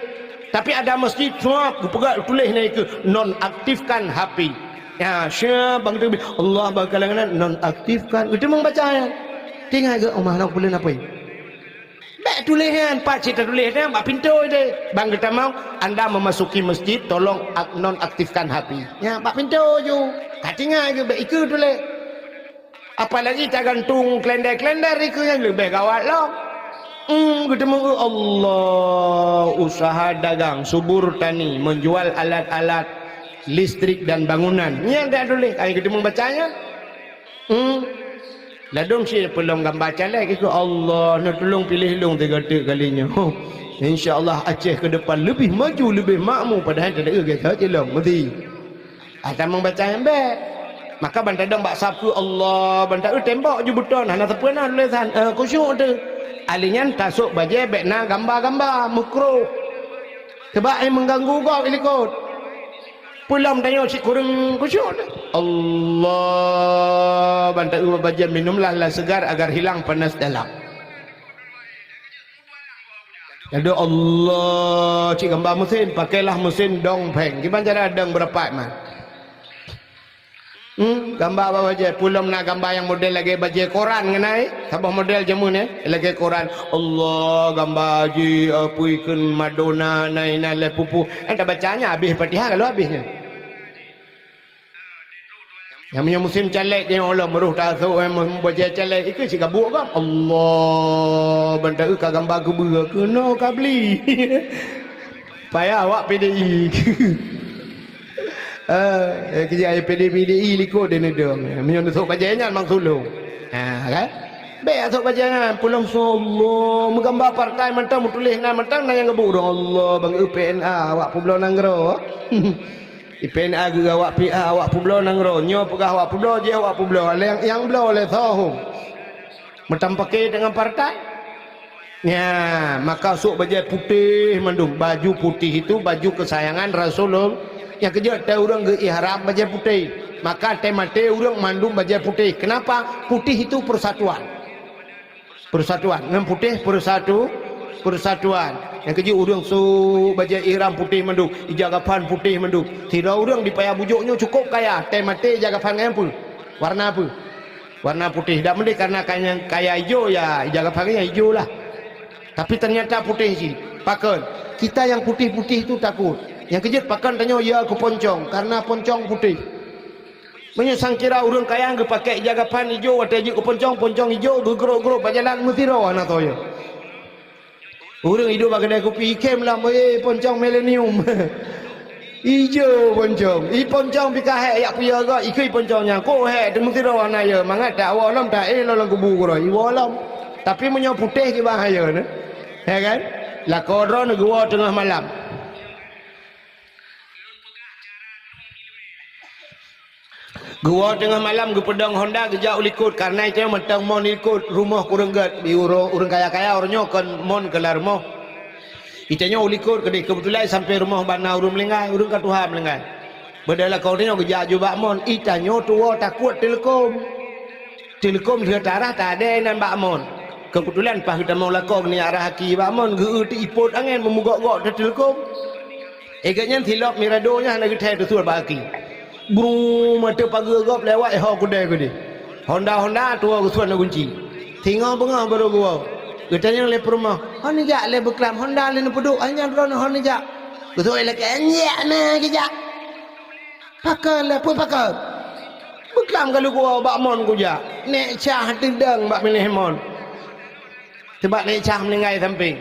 Tapi ada masjid, suap, geupeugah tuléh na ikeue, "Nonaktifkan H P." Ya, siap bang teubi, Allah bak kalangan nonaktifkan. Geuteumong baca ya. Tinggai geu, "Oh, mah na peuleueng apa?" Bèk tuléh nyan, pat cit tatuléh nyan bak pintoe deh. Ban geutamong, "Anda memasuki masjid, tolong ak-, nonaktifkan H P." Nyan bak pintoe ju. Ka tinggai geuh, bèk ikeue tuléh. Apalagi tagantung kalenda-kalenda ikeue nyan leubeh gawat lom. Hmm, geuteumong, "Allah, usaha dagang, subur tani, menjual alat-alat listrik dan bangunan." Nyan dak tuléh, ai geuteumong baca nyan. Hmm. Ladôm cit peulom gamba caleg ikeue, "Allah, neutulông piléh lôn tiga teuk kali nyoe. Insya Allah Aceh ke depan leubeh maju, leubeh makmu, padahai tadeuh gata cilong meuti." Ah, tamong baca nyang bèk. Maka ban tadong bak sab keu Allah, ban taeu tembok ju beuton, hana sapeue na tulésan, eh, khusyuk teuh. Ahli nyan tasôk bajèe bèk na gamba-gamba, meukrôh. Sabab ai meuganggu gob i likot. Peulom tanyoe cit kureueng khusyuk teuh. Allah, ban taeu bajèe minumlah lam seugar agar hilang panas dalam. Laju Allah cit gamba meusén, pakailah meusén dong phèng. Kiban cara dong beurapat man. Hmm, gamba bak bajèe, peulom na gamba nyang model lagèe bajèe koran ngon ai. Saboh model jameun, eh, lagèe koran. Allah, gamba jih, apui kheun Madonna, na inan lé pupu. Eh, tabaca nyan habéh Fatihah, ka lheueh habéh nyan. Nyang meunyoe musém caleg nyoe lom, roh tasôk, eh, bajèe caleg, ikeue cit gabuk gob. Allah, ban taeu ka gamba keubeue, keunoe ka bli. Payah awak P D I. Eh, eh, keujak P D I, P D I likot deh neudong. Meunyoe neusôk bajèe nyan mang sulông. Ha, kan? Bèk sôk bajèe nyan, peulom sôk Allah, meugamba partai mantong, meutuléh nan mantong, na nyang gabuk dong Allah, ban geu P N A, awak peubloe nanggroe. Di P N A geuh awak P A, awak peubloe nanggroe. Nyoe peugah awak peubloe, jih awak peubloe. Lé nyang bloe lé soe hom. Meutam paké deungon partai. Nya, maka sôk bajèe putéh mandum. Baju putih itu baju kesayangan Rasulullah. Nyang keujeuet teuh ureueng geu-ihram bajèe putéh. Maka teuh maté ureueng mandum bajèe putéh. Kenapa? Putih itu persatuan. Persatuan. Ngon putéh persatu-, persatuan. Nyang keujeuet ureueng sôk bajèe ihram putéh mandum, ija kafan putéh mandum. Sidroe ureueng di Paya Bujôk nyoe cukôp kaya, teuh maté ija kafan ngon peue? Warna peue? Warna putéh. Dak meudeh karena kaya, kaya ijo, ya ija kafan nyan ijo lah. Tapi ternyata putéh cit. Pakon? Kita yang putih-putih tu takut. Nyang keujeuet pakon tanyoe ya keu poncong, karena poncong putéh. Meunyoe sangkira ureueng kaya geupaké ija kafan ijo watèe jeuet keu poncong, poncong ijo geugrôp-grôp bak jalan meusidroe hana toh ya. Ureueng iduek bak keudè kupi ikhém lam, "Eh, poncong milenium." Ijo poncong. I poncong pih ka hék jak peue gob, ikeue poncong nyan. Kok hék teuh meusidroe hana ya, mangat tawoe lom, taéh lom lam kubu keudroe, iwoe lom. Tapi meunyoe putéh kiban hayeue nyan. Ya kan? Lakoe droeneuh geuwoe teungoh malam. Geuwoe teungoh malam geupeudong honda geujak u likot, kareuna itanyoe mantong mon likot, rumoh kureueng gèt, di uroe ureueng kaya-kaya uroe nyoe kon mon keu lam rumoh. Itanyoe u likot keudeh, keubeutulan sampoe rumoh bak na ureueng meuninggai, ureueng ka tuha meuninggai. Beudôh lakoe tanyoe geujak ju bak mon, itanyoe tuwoe takot teuleukom. Teuleukom lheueh tarah tadèe nan bak mon. Keubeutulan paih geutamong lakoe geunyak rhah aki bak mon, geu-eu teuh ipot angèn meumugok-gok teuh teuleukom. Lagèe nyan silop mirado nyan hana geuthèe teusuet bak aki. Brung, mantong pageue gob lewat, eh, ho keudè keudeh. Honda-honda tuwoe geusuet na gunci. Singoh beungoh barô geuwoe. Geutanyong lé peurumoh, "Ho neujak lé beuklam honda lé neupeuduek, hai nyan droeneuh ho neujak?" Geusuet lé keu enjek na geujak. Pakon lé, peue pakon? Beuklam ka lheueh geuwoe bak mon kujak. Nèk cah teudong bak binéh mon. Teuma nèk cah meuninggai sampéng.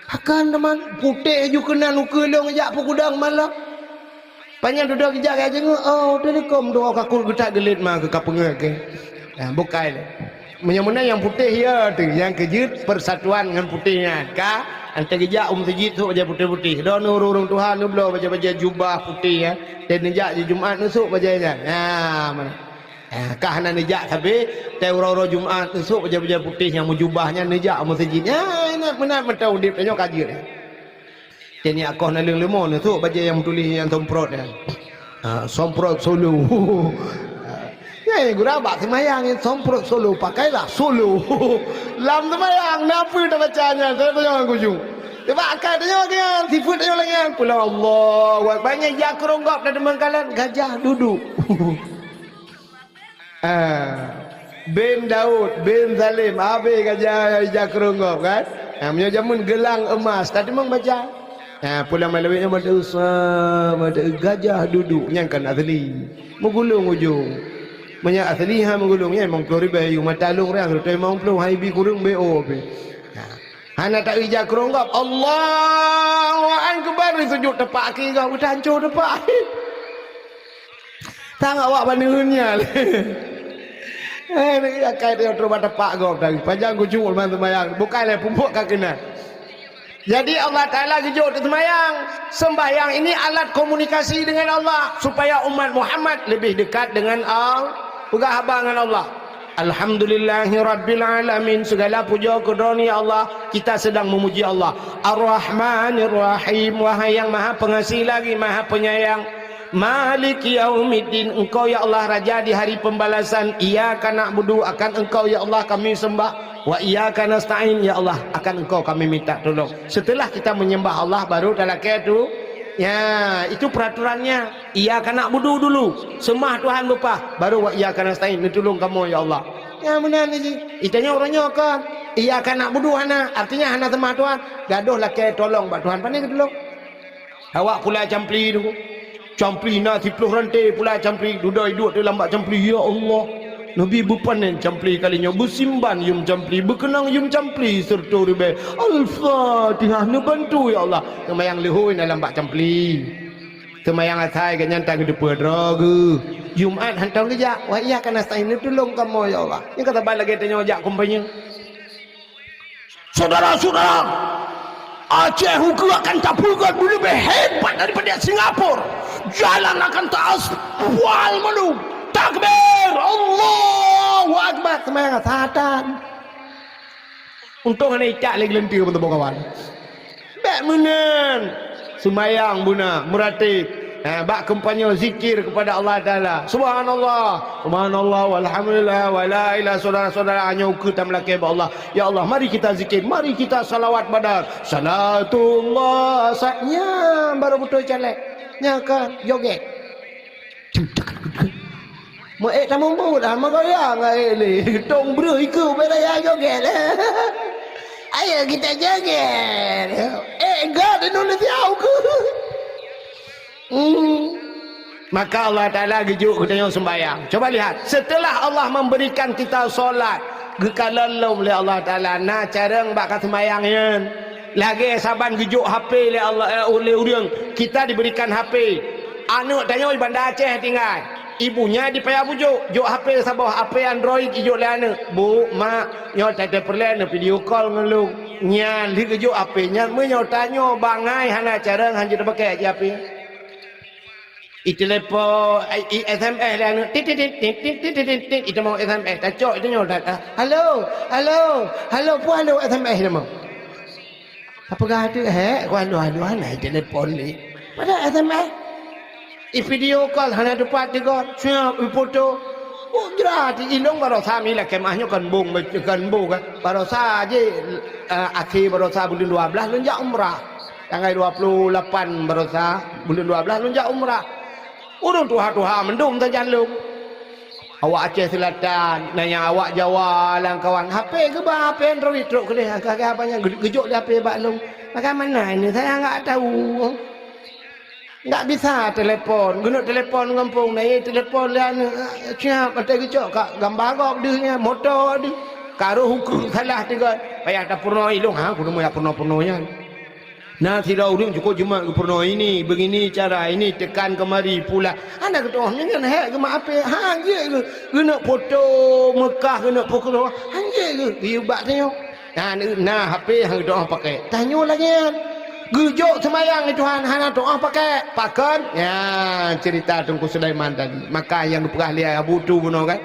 Pakon teuma putéh ju keunan ukeue lôn jak peugudong malam. Panyang dudoe geujak ka jeungeuk, oh, teuleukom dua kakul geutak geulet ma keu ka peungeuet keu. Nah, bukai lé. Meunyoe meunan nyang putéh ya teuh, nyang keujeuet persatuan ngon putéh nyan. Ka, anté geujak u meuseujid sôk bajèe putéh-putéh. Droeneuh ureueng-ureueng tuha neubloe bajèe-bajèe jubah putéh nyan. Dan neujak di Jumat neusôk bajèe nyan. Nah, meunan. Ah, ka hana neujak sabe, teuh uroe-uroe Jumat neusôk bajèe-bajèe putéh nyang meujubah nyan neujak u meuseujid. Nyan, meunan mantong udép tanyoe ka jeuet. Teuh nyan akoh naleueng leumo neusôk bajèe nyang meutuléh nyang somprot nyan. Ah, somprot solo. Nyan gura bak seumayang nyan somprot solo, pakailah solo. Lam seumayang, na peue tabaca nyan, teuh tanyoe ngon kujung. Coba akai tanyoe nyan, sifeuet tanyoe lagèe nyan. Pulang Allahu Akbar, nyan jak keu rhueng gob na deungon kalon, gajah duduk. Ah. Bin Daud bin Salim, abéh gajah ija keurong gob kan? Ha, meunyoe jameun geulang emas, tatimang baca. Ha, pulang malam nyoe baca usa, baca gajah duduk, nyan kan asli. Meugulong ujong. Meunyoe asli ha meugulong, nyan limong ploh ribèe, yue mata lôn rang, limong ploh, hai bi kureueng B O pih. Ha. Hana ta ija keurong gob, Allahu Akbar, sujud tepak kaki gob, udah hancô tepak. Sang awak baneuen nyan. Eh, ni akai dia terus bak tepak gob tadi. Panjang kucuk leumah sembahyang. Bukan lé pupuk ka kena. Jadi Allah Ta'ala geujok teuk sembahyang. Sembahyang ini alat komunikasi dengan Allah supaya umat Muhammad lebih dekat dengan Allah. Peugah haba ngon Allah. Alhamdulillahi Rabbil Alamin. Segala puja keu Droe, ya Allah. Kita sedang memuji Allah. Ar-Rahmanir Rahim. Wahai yang Maha Pengasih lagi Maha Penyayang. Maliki yaumiddin, Engkau ya Allah Raja di hari pembalasan. Iyyaka na'budu, akan Engkau ya Allah kami sembah. Wa iyyaka nasta'in, ya Allah akan Engkau kami minta tolong. Setelah kita menyembah Allah baru talakée tu. Ya, itu peraturannya. Iyyaka na'budu dulu, sembah Tuhan beupah, baru wa iyyaka nasta'in, neutulông kamoe ya Allah. Ya meunan ji. Itanya orang nyoe kan. Iyyaka na'budu hana, artinya hana sembah Tuhan. Gadoh lakée tolong bak Tuhan, pane geutulông. Awak pula campli tu. Campli na siploh ranté pula campli. Dudoe iduek teuh lam bak campli. Ya Allah. Nabi beupanen campli kali nyoe. Beusimban yum campli. Beukeunong yum campli serta ribée. Al-Fatihah. Neubantu ya Allah. Seumayang leuhôi na lam bak campli. Seumayang asai gobnyan tan geuteupeue droe geuh. Jumat hantom geujak. Wa iyyaka nasta'in. Neutulông kamoe ya Allah. Nyang ka saban lagée tanyoe jak kumpanye. Saudara-saudara, Aceh ukeue akan tapeugöt leubeh hebat daripada Singapura. Jalan akan taaspal mandum. Takbir! Allahu Akbar! Seumayang satan. Untông hana icak lé geuleuntui beutôi kawan. Bék meunan. Seumayang beuna, meuratéb. Ha, bak kampanye zikir kepada Allah Taala. Subhanallah, subhanallah, walhamdulillah, wala ilaha, saudara-saudara, nyoe ukeue tameulakée bak Allah. Ya Allah, mari kita zikir, mari kita salawat badar. Salatullah, sa-, nyan baru beutôi caleg. Nyan kan, joget. Meu ék tamubuet, ah, meugoyang aé lé. Tông breuh ikeue ubé raya joget. Ayo kita joget. Eh, enggak Indonesia ukeue. Hmm. Maka Allah Taala geujok geutanyoe sembahyang. Coba lihat, setelah Allah memberikan kita solat, geukalon lom lé Allah Taala na carông bak ka sembahyang nyan. Lagée saban geujok H P lé Allah, eh, lé ureuëng, kita diberikan H P. Aneuëk tanyoe di Banda Aceh tinggai. Ibunya di Paya Bujok, jok H P saboh, H P Android ijok lé aneuëk. "Bu, mak, nyoe tateupeureulee neuvideo call ngon lôn." Nyan lheueh geujok H P nyan, meunyoe tanyoe bangai hana carông, hanjeuet tabakée ji H P. Itelepon, i, i S M S lé aneuëk. Tit, tit, tit, tit, tit, tit, tit, tit. Itamong S M S, tacok itanyoe that. Ah, "Halo, halo, halo," peue halo S M S itamong. Tapeugah teuk, "Hék, ku halo-halo hana itelepon lé." Padahai S M S. I video call hana teupat tigong, siap ifoto. Oh, jrat, ilong barosa mi lakée meuah nyoe kon bong, kon bong kan. Barosa jih, eh, akhé barosa buleuen dua blaih lôn jak umrah. Tanggai dua puluh lapan barosa buleuen dua blaih lôn jak umrah. Ureuëng tuha-tuha mandum sajan lôn. Awak Aceh Selatan, na nyang awak Jawa lam kawan. H P geuba, H P Android trok keudeh. Ka, ka, apa nyang geu-, geujok di H P bak lôn. Bagaimana ini? Saya enggak tahu. Enggak bisa telepon. Geuneuk telepon gampông na, ye telepon lé aneuëk. Siap, mantong geucok ka gamba gob deuh nyan, moto deuh. Ka roh ukeue salah tigong. Payah tapeurunoe ilong, ha, kudu meuyak peurunoe-peurunoe nyan. Na sidroe ureuëng cukôp jimat geupeurunoe ini, begini cara ini, tekan kemari, pulang. Hana geutu'oh nyan hék geumat H P, han jeuet geu-, geuneuk foto Meukah, geuneuk foto, han jeuet geu-, geuyue bak tanyoe. Na, na H P han geutu'oh pakai. Tanyoe lagée nyan. Geujok seumayang lé Tuhan hana tu'oh pakai. Pakon? Ya, cerita Teungku Sulaiman tadi. Maka nyang geupeugah lé Abu Tu bunoe kan.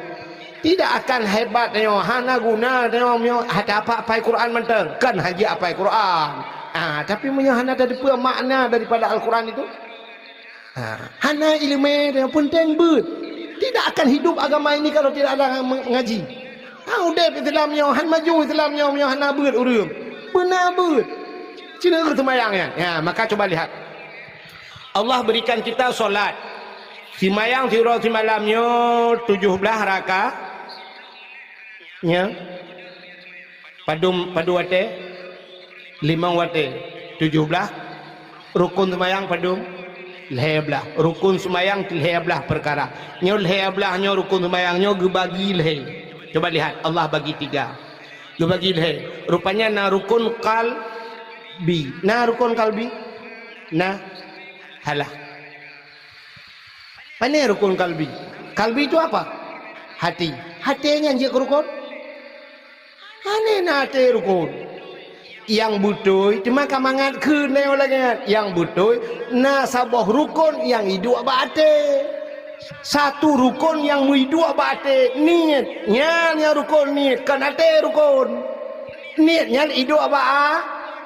Tidak akan hebat tanyoe, hana guna tanyoe meunyoe hana apai Quran mantong. Kan haji apai Quran. Ah, tapi meunyoe hana tateupeue makna daripada Al-Quran itu, ah, hana ileumé tanyoe peunteng beuet. Tidak akan hidup agama ini kalau tidak ada yang mengaji. Ha, udeb Islam nyoe, han maju Islam nyoe, meunyoe hana beuet ureuëng. Beuna beuet. Cina keu seumayang nyan. Ya, maka coba lihat. Allah berikan kita solat. Simayang sidroe simalam nyoe tujoh blaih raka-, Nya, padum, padum watée? Limong watée. Tujoh blaih. Rukon seumayang padum? Lhée blaih. Rukon seumayang lhée blaih peukara. Nyoe lhée blaih nyoe rukon seumayang nyoe geubagi lhée. Coba lihat, Allah bagi tiga. Geubagi lhée. Rupanya na rukon kalbi. Na rukon kalbi? Na. Halah. Pane rukon kalbi? Kalbi itu apa? Hati. Hati nyan jeuet keu rukon? Hana na até rukon. Nyang beutôi, teuma ka mangat kheun lé ulée nyan. Nyang beutôi, na saboh rukon nyang iduek bak até. Satu rukon nyang meuiduek bak até, niet. Nyan nyang rukon niet, kon até rukon. Niet nyan iduek bak a-,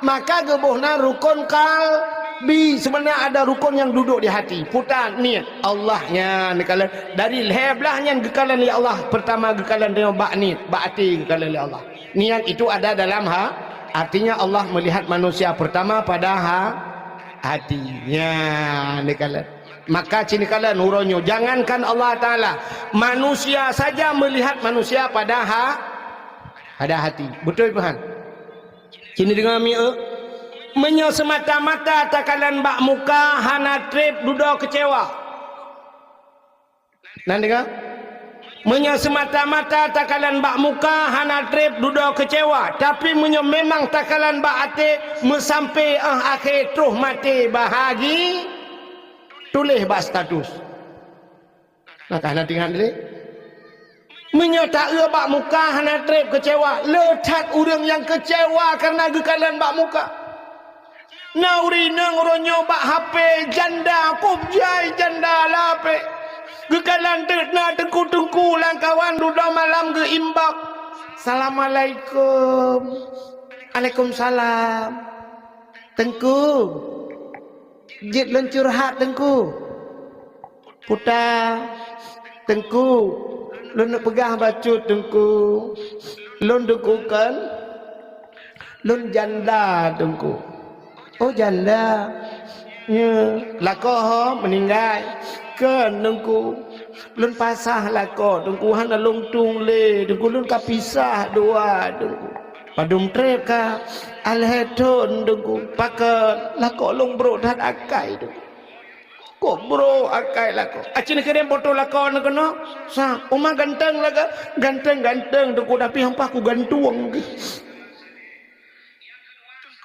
maka geuboh nan rukon kalbi. Sebenarnya ada rukon yang duduk di hati. Puta niet. Allah nyan geukalon. Dari lhée blaih nyan geukalon lé Allah. Pertama geukalon bak niet, bak até geukalon lé Allah. Niat itu ada dalam ha-, artinya Allah melihat manusia pertama pada ha-, hati. Nyan geukalon. Maka cini kalon uroe nyoe, jangankan Allah Taala, manusia saja melihat manusia pada ha-, pada hati. Beutôi peuhan? Cini deungoe mieu, meunyoe seumata-mata takalon bak muka hana treb dudoe keucewa. Nan deungoe? Meunyoe seumata-mata takalon bak muka hana treb dudoe keucewa, tapi meunyoe memang takalon bak até meusampé 'oh akhé troh maté bahagi, tuléh bak status. Maka hana teuingat lé. Meunyoe taeu bak muka hana treb keucewa, le that ureuëng nyang keucewa kareuna geukalon bak muka. Na ureuëng inong uroe nyoe bak H P janda, kub jai janda lapek. Geukalon teuk na teungku-teungku lam kawan dudoe malam geu-inbox. Assalamualaikum. Alaikumsalam. Teungku, jeuet lôn curhat, Teungku. Puta, Teungku, lôn neupeugah bacut, Teungku. Lôn, Teungku, kan? Lôn janda, Teungku. Oh, janda. Ya, lakoe ho meuninggai. Kan, Teungku. Lôn pasah lakoe, Teungku, hana lôn tueng lé, Teungku, lôn ka pisah dua, Teungku. Padum treb ka, alhée thon, Teungku. Pakon, lakoe lôn brok that akai, Teungku. Kok brok akai lakoe. Aci neukirim foto lakoe neuh keunoe. Sa, uma ganteng lakoe. Ganteng-ganteng, Teungku, tapi hampa kugantueng.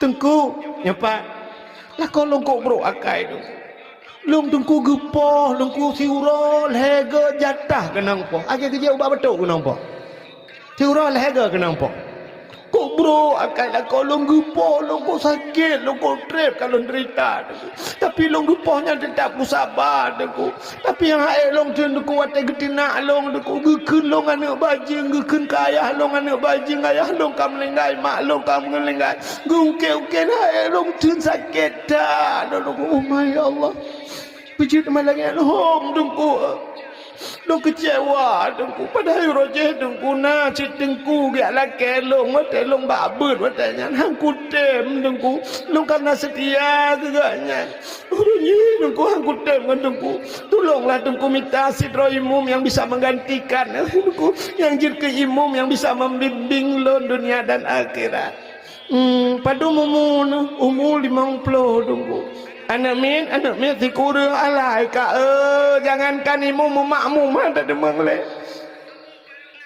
Teungku, nyoe pat. Lakoe lôn kok brok akai, Teungku. Lôn, Teungku, geupoh, Teungku, siuroe lhée go jatah keunong poh. Akhé geujak ubak batok keunong poh. Siuroe lhée go keunong poh. Kok brok akai lakoe lôn geupoh, lôn kok sakét, lôn kok treb ka lôn derita, Teungku. Tapi lôn geupoh nyan teutap kusaba, Teungku. Tapi nyang hase lôn theun, Teungku, watée geutinak lôn, Teungku, geukheun lôn aneuëk bajeueng, geukheun keu ayah lôn aneuëk bajeueng, ayah lôn ka meuninggai, mak lôn ka meuninggai. Geuungkée-ungkée hase lôn theun sakét that, Teungku. Oh my Allah. Beujeuet malam nyan lom, Teungku. Lôn keucewa, Teungku. Padahai uroe jih, Teungku, na cit Teungku geujak lakée lôn, watée lôn bak beuet watée nyan. Han kutem, Teungku. Lôn ka na seutia keu gobnyan. Uroe jih, Teungku, han kutem ngon Teungku. Tulonglah Teungku mita sidroe imum nyang bisa menggantikan, Teungku. Nyang jeuet keu imum nyang bisa membimbing lôn dunia dan akhirat. Hmm, padum umu neuh? Umu limong ploh, Teungku. Aneuëk miet, aneuëk miet sikureueng alai ka, eh, jangankan imum, makmum hana tadeumeung lé.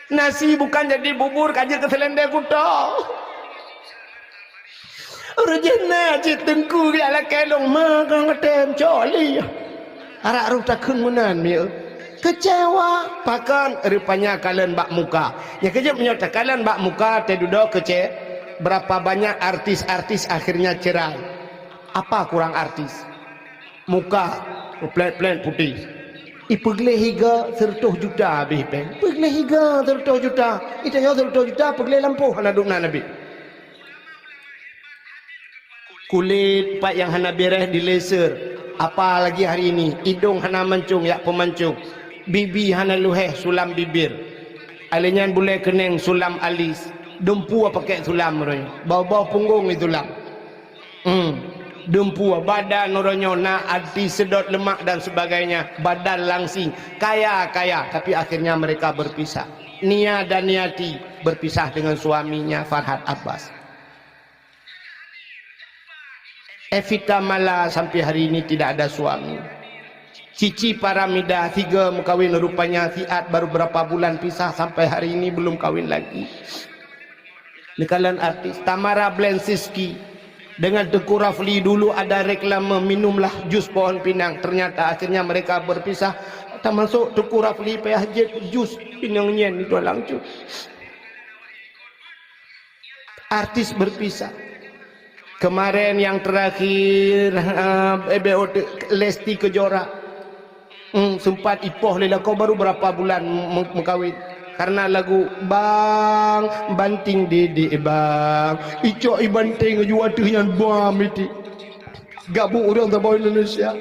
Nasi bukan jadi bubur, ka jeuet keu seulendeng kuto. Uroe jih na cit Teungku geujak lakée lôn, ma ka ngetem cok lé. Arak rôh takheun meunan, mieu. Keucewa, pakon rupanya kalon bak muka. Nyang keujeuet meunyoe takalon bak muka, teududoe keuce-, berapa banyak artis-artis akhirnya cerai. Apa kurang artis? Muka, plet-plet putéh. Ipeugleh higa seureutôh juta habéh péng. Peugleh higa seureutôh juta. Itanyoe seureutôh juta peugleh lampôh hana dum na Nabi. Kulét pat nyang hana beres dilaser, apalagi hari ini, idong hana mancong jak peumancong, bibi hana luhéh sulam bibir. Alé nyan bulée keuneng sulam alis, dumpu pakèk sulam roh nyoe, boh-boh punggong isulam. Hmm. Dumpeue badan uroe nyoe na artis sedot lemak dan sebagainya, badan langsing, kaya-kaya, tapi akhirnya mereka berpisah. Nia dan Niati berpisah dengan suaminya Farhad Abbas. Evita Mala sampai hari ini tidak ada suami. Cici Paramida tiga mengkawin rupanya, Siat baru berapa bulan pisah sampai hari ini belum kawin lagi. Nikalan artis Tamara Blensinski dengan Teuku Rafli dulu ada reklame minumlah jus pohon pinang. Ternyata akhirnya mereka berpisah. Termasuk Teuku Rafli payah jeuet jus pinang nyan itu langsung. Artis berpisah. Kemarin yang terakhir, eh, B O T, Lesti Kejora. Hmm, sempat ipoh lé lakoe baru berapa bulan me-, mengkawin. Karena lagu Bang Banting Didik Bang. Icok i banting aju ateuh nyan bam iti. Gabuk ureueng saboh Indonesia.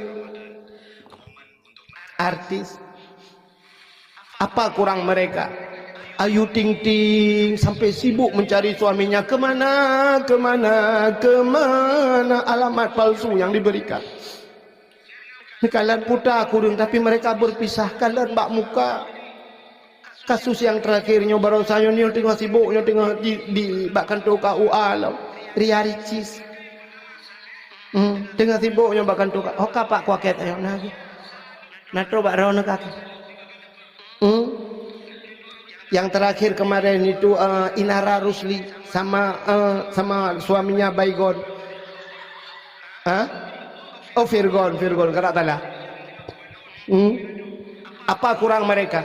Artis. Apa kurang mereka? Ayu Ting Ting sampai sibuk mencari suaminya. Kemana, kemana, kemana alamat palsu yang diberikan? Kalian puta kurung, tapi mereka berpisah. Kalian bak muka. Kasus yang terakhir nyoe baroesa nyoe, nyoe teungoh sibuk, nyoe teungoh di, di bak kantor K U A lom. Ria Ricis. Hmm, teungoh sibuk nyoe bak kantor K U A. Ho ka Pak Kuaket ayo na lagi. Na trok bak droeneuh ka. Hmm? Yang terakhir kemarin itu, eh, Inara Rusli sama, eh, sama suaminya Baygon. Hah? Oh, Virgon, Virgon, kada salah. Hmm? Apa kurang mereka?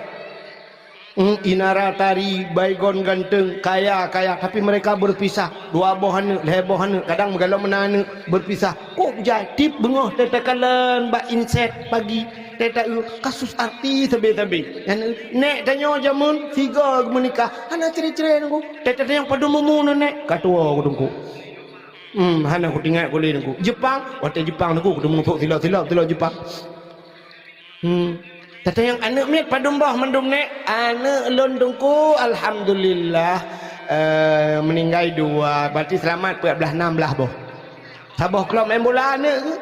Hmm, Inara Tari, Baygon ganteng, kaya, kaya, tapi mereka berpisah. Dua boh aneuk, lhèe boh aneuk, kadang meugalom meunan aneuk, berpisah. Kok jai, tiep beungoh teuka kalon bak inset pagi, teuka kasus artis sabe-sabe. Nyan, nèk tanyoe jameun tiga meunikah, hana cre-cre nunggu. Teuka nyang padum umu nèk, ka tuwo ku teungku. Hmm, hana kuingat ku lé nunggu. Jepang, watèe Jepang nunggu, kuteumé sila-sila, sila Jepang. Hmm. Teuka nyang aneuk miet padum boh mandum nèk? Aneuk lôn teungku, alhamdulillah, eh, meninggai dua, berarti seulamat peuet blaih nam blaih boh. Saboh klub main bola aneuk geuh.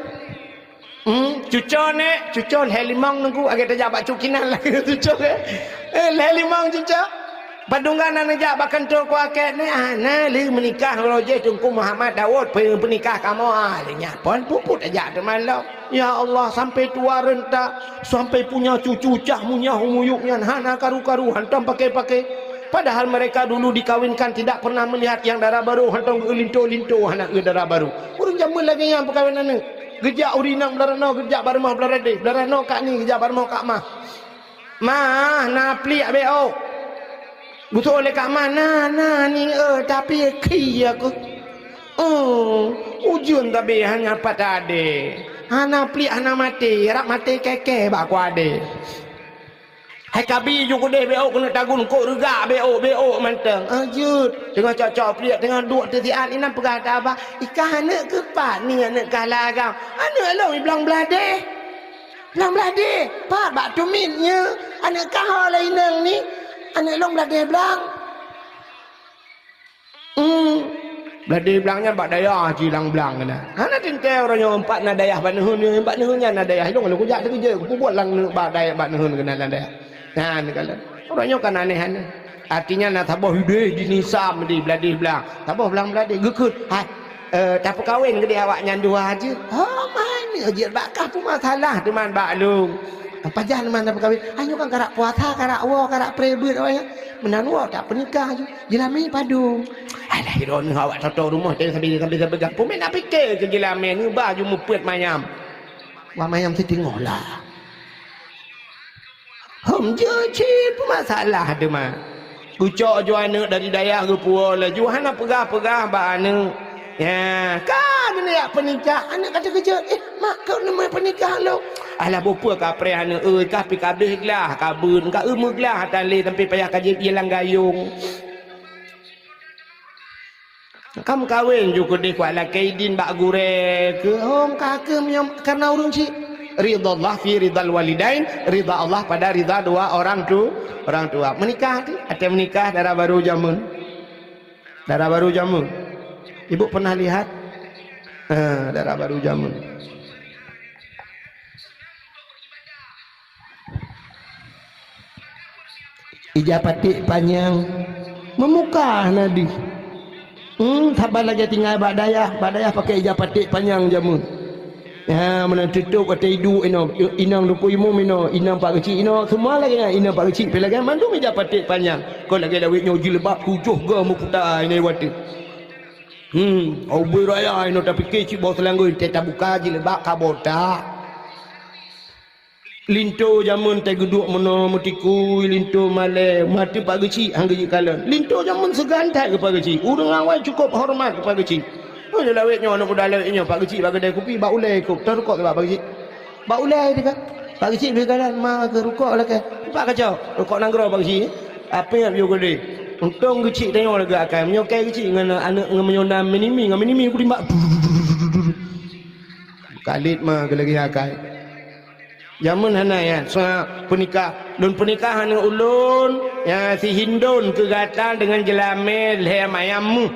Hmm, cuco nèk, cuco lhèe limong teungku, agak tajak bak cukinan lagèe cuco, eh. Eh, lhèe limong cuco. Padum gana neujak bak kantor Kuaket nèk, ah, na lheueh meunikah ngon Roje Teungku Muhammad Daud, pe-, peunikah kamoe, ah, lheueh nyan phôn puput tajak teuma lom. Ya Allah, sampai tua renta, sampai punya cucu cah munyah umuyuek nyan hana karu-karu, hantom pakai-pakai. Padahal mereka dulu dikawinkan tidak pernah melihat yang dara barô, hantom geulinto-linto hana eu dara barô. Ureueng jameun lagèe nyan peukawen aneuk. Geujak ureueng inong blah ranoe, geujak bak rumoh blah radeh, blah ranoe kak ni, geujak bak rumoh kak mah. Mah, na pliek bèk ôk. Geusoe lé kak mah, na, na ni, eh, tapi khi aku. Oh, ujeuen tabe hana pat adé. Hana pliek hana maté, rab maté kèkè bak ku adé. Hai kabi ju keudeh bèk ôk keuneuk tagun kok reugak bèk ôk, bèk ôk mantong. Ah, jeuet. Teungoh cok-cok pliek, teungoh duek teusiat, inan peugah keu abah, "Ikah aneuk keuh pat ni aneuk kah lagam?" "Aneuk lôn iblang blah deh." "Blang blah deh? Pat bak tumiet nyoe? Aneuk kah ho lé inong ni? Aneuk lôn blah deh blang." Hmm. Blah deh blang nyan bak dayah jilang blang keunan. Hana teuntèe uroe nyoe pat na dayah bak neuheun nyoe, bak neuheun nyan na dayah. Ilôn lôn kujak teukeujot, kupeubuet lam bak dayah bak neuheun keunan lam dayah. Nyan kalon. Uroe nyoe kan aneh-aneh. Artinya na saboh idéh jinisam di blah deh blang. Saboh blang blah deh geukheun. Hai, eh, tapeukawen keudeh awak nyan dua jeuet. Oh, manyang jeuet bak kah peumasalah teuma bak lôn. Pajan teuma tapeukawen. Anyoe kan karak puasa, karak woe, karak pré beuet awak nyan. Meunan woe tapeunikah jeuet. Jeulamé padum. Alah, droeneuh awak toto rumoh teuh sabe-sabe sabe gampông. Meunan pike keu jeulamé neuba ju meupeuet mayam. Wah mayam siteungoh lah. Hom jeuet cit peumasalah teuma. Geucok ju aneuk dari dayah geupuwoe laju hana peugah-peugah bak aneuk. Ya, ka geuneuk jak peunikah, aneuk ka teukeujot. Eh, mak keuneuk peunikah lôn. Alah bukon ka preh aneuk, eh, ka pi kabeh glah, ka beun, ka eu meuglah atan lé sampai payah ka jieb ie lam gayong. Ka meukawen ju keudeh kuat lakèe idin bak gurèe keu hom ka keu meunyoe karena ureueng chik. Ridha Allah fi ridhal walidain, ridha Allah pada ridha dua orang tu, orang tua. Meunikah tu, até meunikah dara barô jameun. Dara barô jameun. Ibu pernah lihat? Ha, dara barô jameun. Ija paték panyang, meumukah na deuh. Hmm, saban lagèe tinggai bak dayah, bak dayah pakai ija paték panyang jameun. Ya, meunan teutôp watèe iduek inong, inong Teungku Imum inoe, inong Pak Geuchik inoe, seumua lagèe nyan, inong Pak Geuchik pih lagèe nyan, mandum ija paték panyang. Kon lagèe lawét nyoe jilbab tujoh goe meuputa inoe watèe. Hmm, ubé raya inoe tapike cit boh seulanggoe, teuh tabuka jilbab ka botak. Linto jameun teuh geuduek meunoe meutikui, linto malèe, meuateueh Pak Geuchik han geujeuet kalon. Linto jameun seugan that keu Pak Geuchik. Ureueng awai cukôp horeumat keu Pak Geuchik. Oh, nyoe lawét nyoe, aneuk muda lawét nyoe, Pak Geuchik bak keudè kupi, bak ulèe kôp, teuh rukok bak Pak Geuchik. Bak ulèe teuh kan. Pak Geuchik bri kalon, ma keu rukok lakèe. Pat kacok, rukok nanggroe Pak Geuchik. Apé nyang piôh keudè. Untông Geuchik tanyoe lagèe akai. Meunyoe kèe Geuchik ngon aneuk ngon meunyoe na minimi, ngon minimi kutimbak. Kalét ma keu lagèe akai. Jameun hana ya, sa peunikah. Lôn peunikah aneuk ulôn, ya, si Hindon keu gata deungon jeulamé lhèe mayam meuh.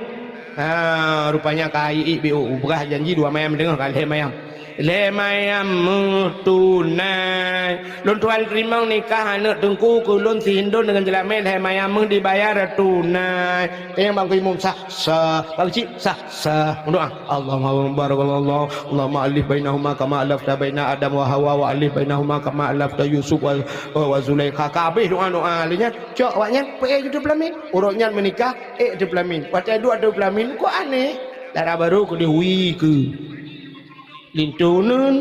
Ha, rupanya ka iék B O, peugah janji dua mayam deungoh ka lhèe mayam. Lhèe mayam meuh tunai. Lôn tuan teurimong nikah aneuk teungku keu lôn si Hindon deungon jeulamé lhèe mayam meuh dibayar tunai. Tanyong bak Teungku Imum sah, sah. Bak Geuchik sah, sah. Meudoa. Allahumma barakallahu. Allahumma alif bainahuma kama alafta baina Adam wa Hawa wa alif bainahuma kama alafta Yusuf wa, wa Zulaikha. Ka habéh doa-doa lé nyan. Cok awak nyan, peuék jeuet teupeulamén. Uroe nyan meunikah, ék teupeulamén. Watèe duek teupeulamén, kok aneh. Dara barô keudéh wie keu linto neun.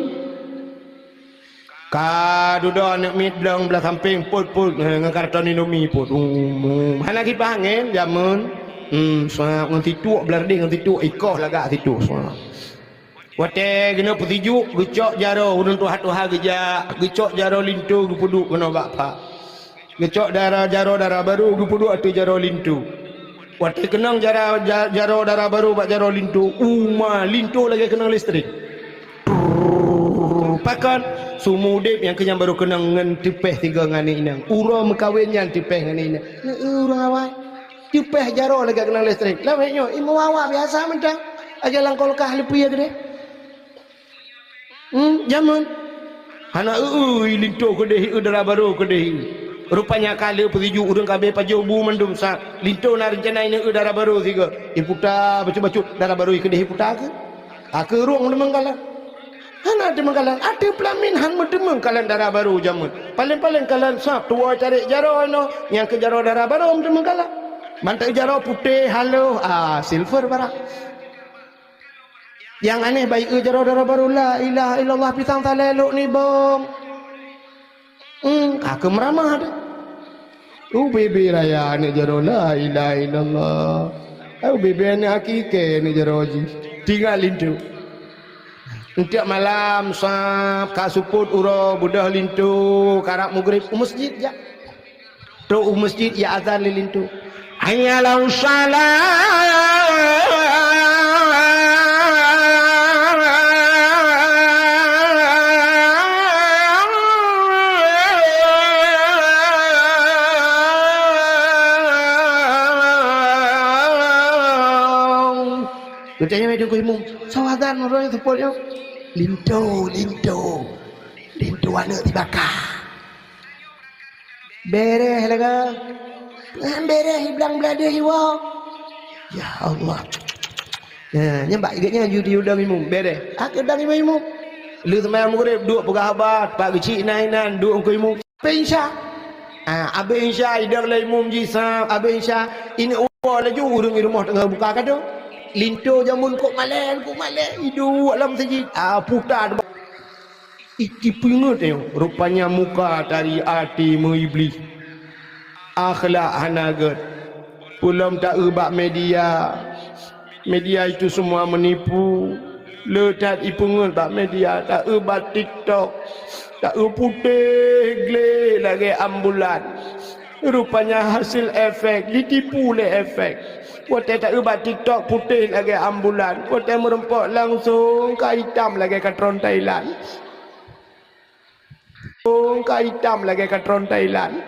Ka dudoe aneuk miet blong blah sampéng, pôt-pôt, eh, ngon karton Indomie pôt. Um, um. Hana kipas angén jameun. Hmm, suap ngon situek, blah reudeh ngon situek, ikoh lagak situek, suap. Watèe keunoe peusijuek, geucok jaroe, ureueng tuha-tuha geujak, geucok jaroe linto geupeuduek keunoe bak pha. Geucok dara, jaroe dara barô geupeuduek ateueh jaroe linto. Watèe keunong jara-, ja-, jaroe dara barô bak jaroe linto, uma linto lagèe keunong listrik. Pakon? Seumeu udép nyang keu nyan barô keunong ngon teupèh sigoe ngon aneuk inong. Uroe meukawen nyan teupèh ngon aneuk inong. Neu-eu ureueng awai. Teupèh jaroe lagèe keunong listrik. Lawét nyoe, imeum awai biasa mantong. Aja lam kulkas leupie keudéh. Hmm, jameun. Hana eu-eu linto keudéh, eu dara barô keudéh. Rupanya ka lheueh peusijuek ureueng ka abéh pajoh bu mandum sa. Linto na reuncana ineu-eu dara barô sigoe. Iputa bacut-bacut dara barô keudéh iputa keu. Ka keu rhueng teumeung kalon. Hana teumeung kalon. Ateueh peulamin han meuteumeung kalon dara barô jameun. Paléng-paléng kalon sab tuwoe carek jaroe inoe, nyang keu jaroe dara barô meuteumeung kalon. Mantong jaroe putéh haloh, ah, silver barang. Nyang aneh bayeue jaroe dara barô, la ilaha illallah, pisang salée lok nibong. Hmm, ka keu meuramah deh. Ubé-bé raya aneuk jaroe, la ilaha illallah. Ubé-bé aneuk akikée aneuk jaroe jih. Tinggai linto. Tiep malam sab ka seupôt uroe beudôh linto, karab meugreb u meuseujid jak. Trok u meuseujid, ya azan lé linto. Hayya 'alas shalah. Geutanyong lé Teungku Imum, "Soe azan uroe nyoe seupôt nyoe?" "Linto, linto. Linto aneuk sibaka." Bereh laga. Nyan bereh iblang bladeh iwoe. Ya Allah. Nah, nyan bak geuh nyan ju diudong imum, bereh. Akhé dong imum-imum. Lheueh seumayang Maghrib, duek peugah haba, Pak Geuchik na inan, duek Teungku Imum. Abéh Isya. Ah, abéh Isya, idong lé imum jih sab, abéh Isya. Ineuk woe laju ureueng di rumoh teungoh buka kado. Linto jameun kok malée, kok malée, iduek lam meuseujid. Ah, puta. Itipeungeut nyoe, rupanya muka tari até meu-Iblih. Akhlak hana gét. Peulom taeu bak media. Media itu semua menipu. Le that ipeungeut bak media, taeu bak TikTok. Taeu putéh gleh lagée ambulan. Rupanya hasil efek, ditipu lé efek. Watée taeu bak TikTok putéh lagée ambulan, watée meurumpok langsong ka itam lagée katron Thailand. Langsong ka itam lagée katron Thailand.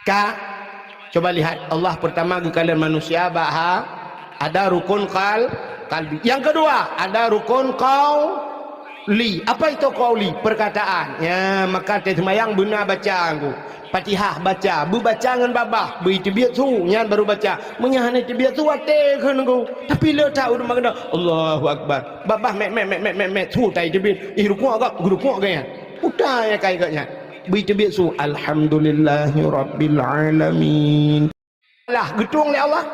Ka, coba lihat, Allah pertama geukalon manusia bak ha-, Ada rukun qal-, qalbi. Nyang keudua, ada rukun qauli. Apa itu qauli? Perkataan. Ya, maka teuh seumayang beuna baca ngku. Fatihah baca, beubaca ngon babah, beu teubiet su, nyan baru baca. Meunyo hana teubiet su, até kheun ngku. Tapi le that ureuëng meukeuna, Allahu Akbar. Babah mek, mek, mek, mek, mek, mek, su tai teubiet. Ih, rukuk gak, geurukuk gak nyan. Utai akai gak nyan. Beu teubiet su, Alhamdulillahirabbil alamin. Salah, geutueng lé Allah.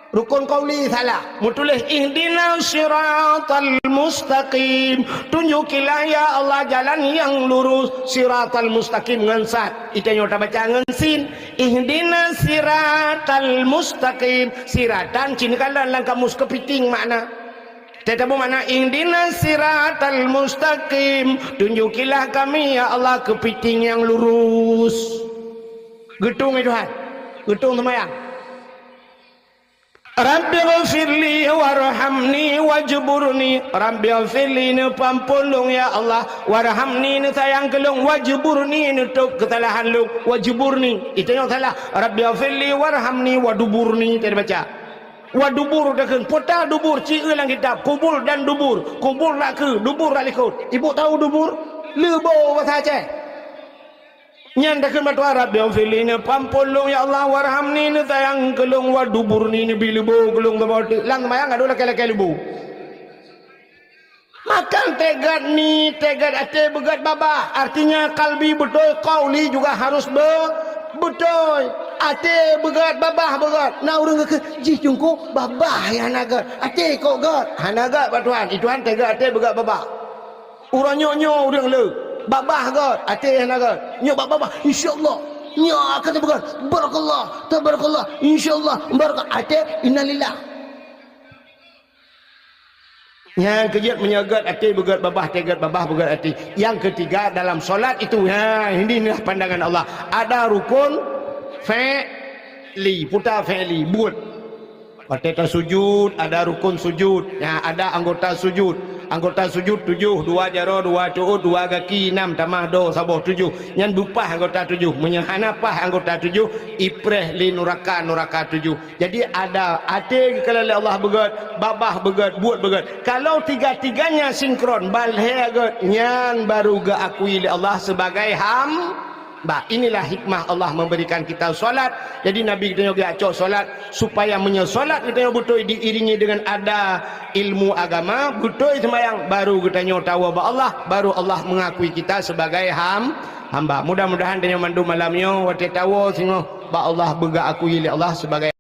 Rukun qauli salah. Meutuléh, "Ihdinas siratal mustaqim." Tunjukilah, ya Allah, jalan nyang lurus. Siratal mustaqim ngon sad. Itanyoe tabaca ngon sin. "Ihdinas siratal mustaqim." Siratan cit kalon lam kamus keupiting makna. Teutabeueng makna, "Ihdinas siratal mustaqim." Tunjukilah kami, ya Allah, keupiting nyang lurus. Geutueng, ya Tuhan. Geutueng seumayang. Rabbighfirli warhamni wajburni. Rabbighfirli, neupeuampôn lôn, ya Allah. Warhamni, neusayang keu lôn. Wajburni, neutôb keusalahan lôn. Wajburni. Itanyoe salah. Rabbighfirli warhamni waduburni. Teubaca. Wadubur takheun. Pota dubur, ci eu lam kitab. Kubul dan dubur. Kubul rak keu, dubur rak likot. Ibu tahu dubur? Leubo basa Aceh. Nyan takheun bak Tuhan, "Rabbighfirli," neupeuampôn lôn, ya Allah, "warhamni," neusayang keu lôn, "waduburni," neubi leubo keu lôn saboh teuk. Lam seumayang adoe lakée-lakée leubo. Maka teugat ni, teugat até, beugét babah. Artinya qalbi beutôi, qauli juga harus be-, beutôi. Até beugét, babah beugét. Na ureuëng geukheun, "Jih teungku, babah nyang hana gét. Até kok gét?" Hana gét bak Tuhan. Di Tuhan teugat até, beugét babah. Uroe nyoe, nyoe ureuëng le, babah gét, até hana gét. Nyoe bak babah, insya Allah. Nyoe akan teupeugah, barakallah, tabarakallah, insya Allah, barakallah. Até, innalillah. Nyang keujeuet meunyoe gét até beugét babah, até gét babah beugét até. Yang ketiga dalam solat itu, ha, ini adalah pandangan Allah. Ada rukun fi'li, puta fi'li, buet. Watée tasujud, ada rukun sujud. Ya, ada anggota sujud. Anggota sujud tujoh, dua jaroe, dua tuôt, dua gaki, nam tamah do saboh tujoh. Nyan beupah anggota tujoh. Meunyoe hana pah anggota tujoh, ipreh lé nuraka, nuraka tujoh. Jadi ada até geukalon lé Allah beugét, babah beugét, buet beugét. Kalau tiga-tiganya sinkron, balhée gét, nyan baru geuakui lé Allah sebagai ham-, Bah, inilah hikmah Allah memberikan kita solat. Jadi Nabi geutanyoe geujak cok solat supaya meunyoe solat geutanyoe beutôi diiringi dengan ada ilmu agama, beutôi seumayang, baru geutanyoe tawoe bak Allah, baru Allah mengakui kita sebagai ham-, hamba. Mudah-mudahan tanyoe mandum malam nyoe watée tawoe singoh bak Allah beugeuakui lé Allah sebagai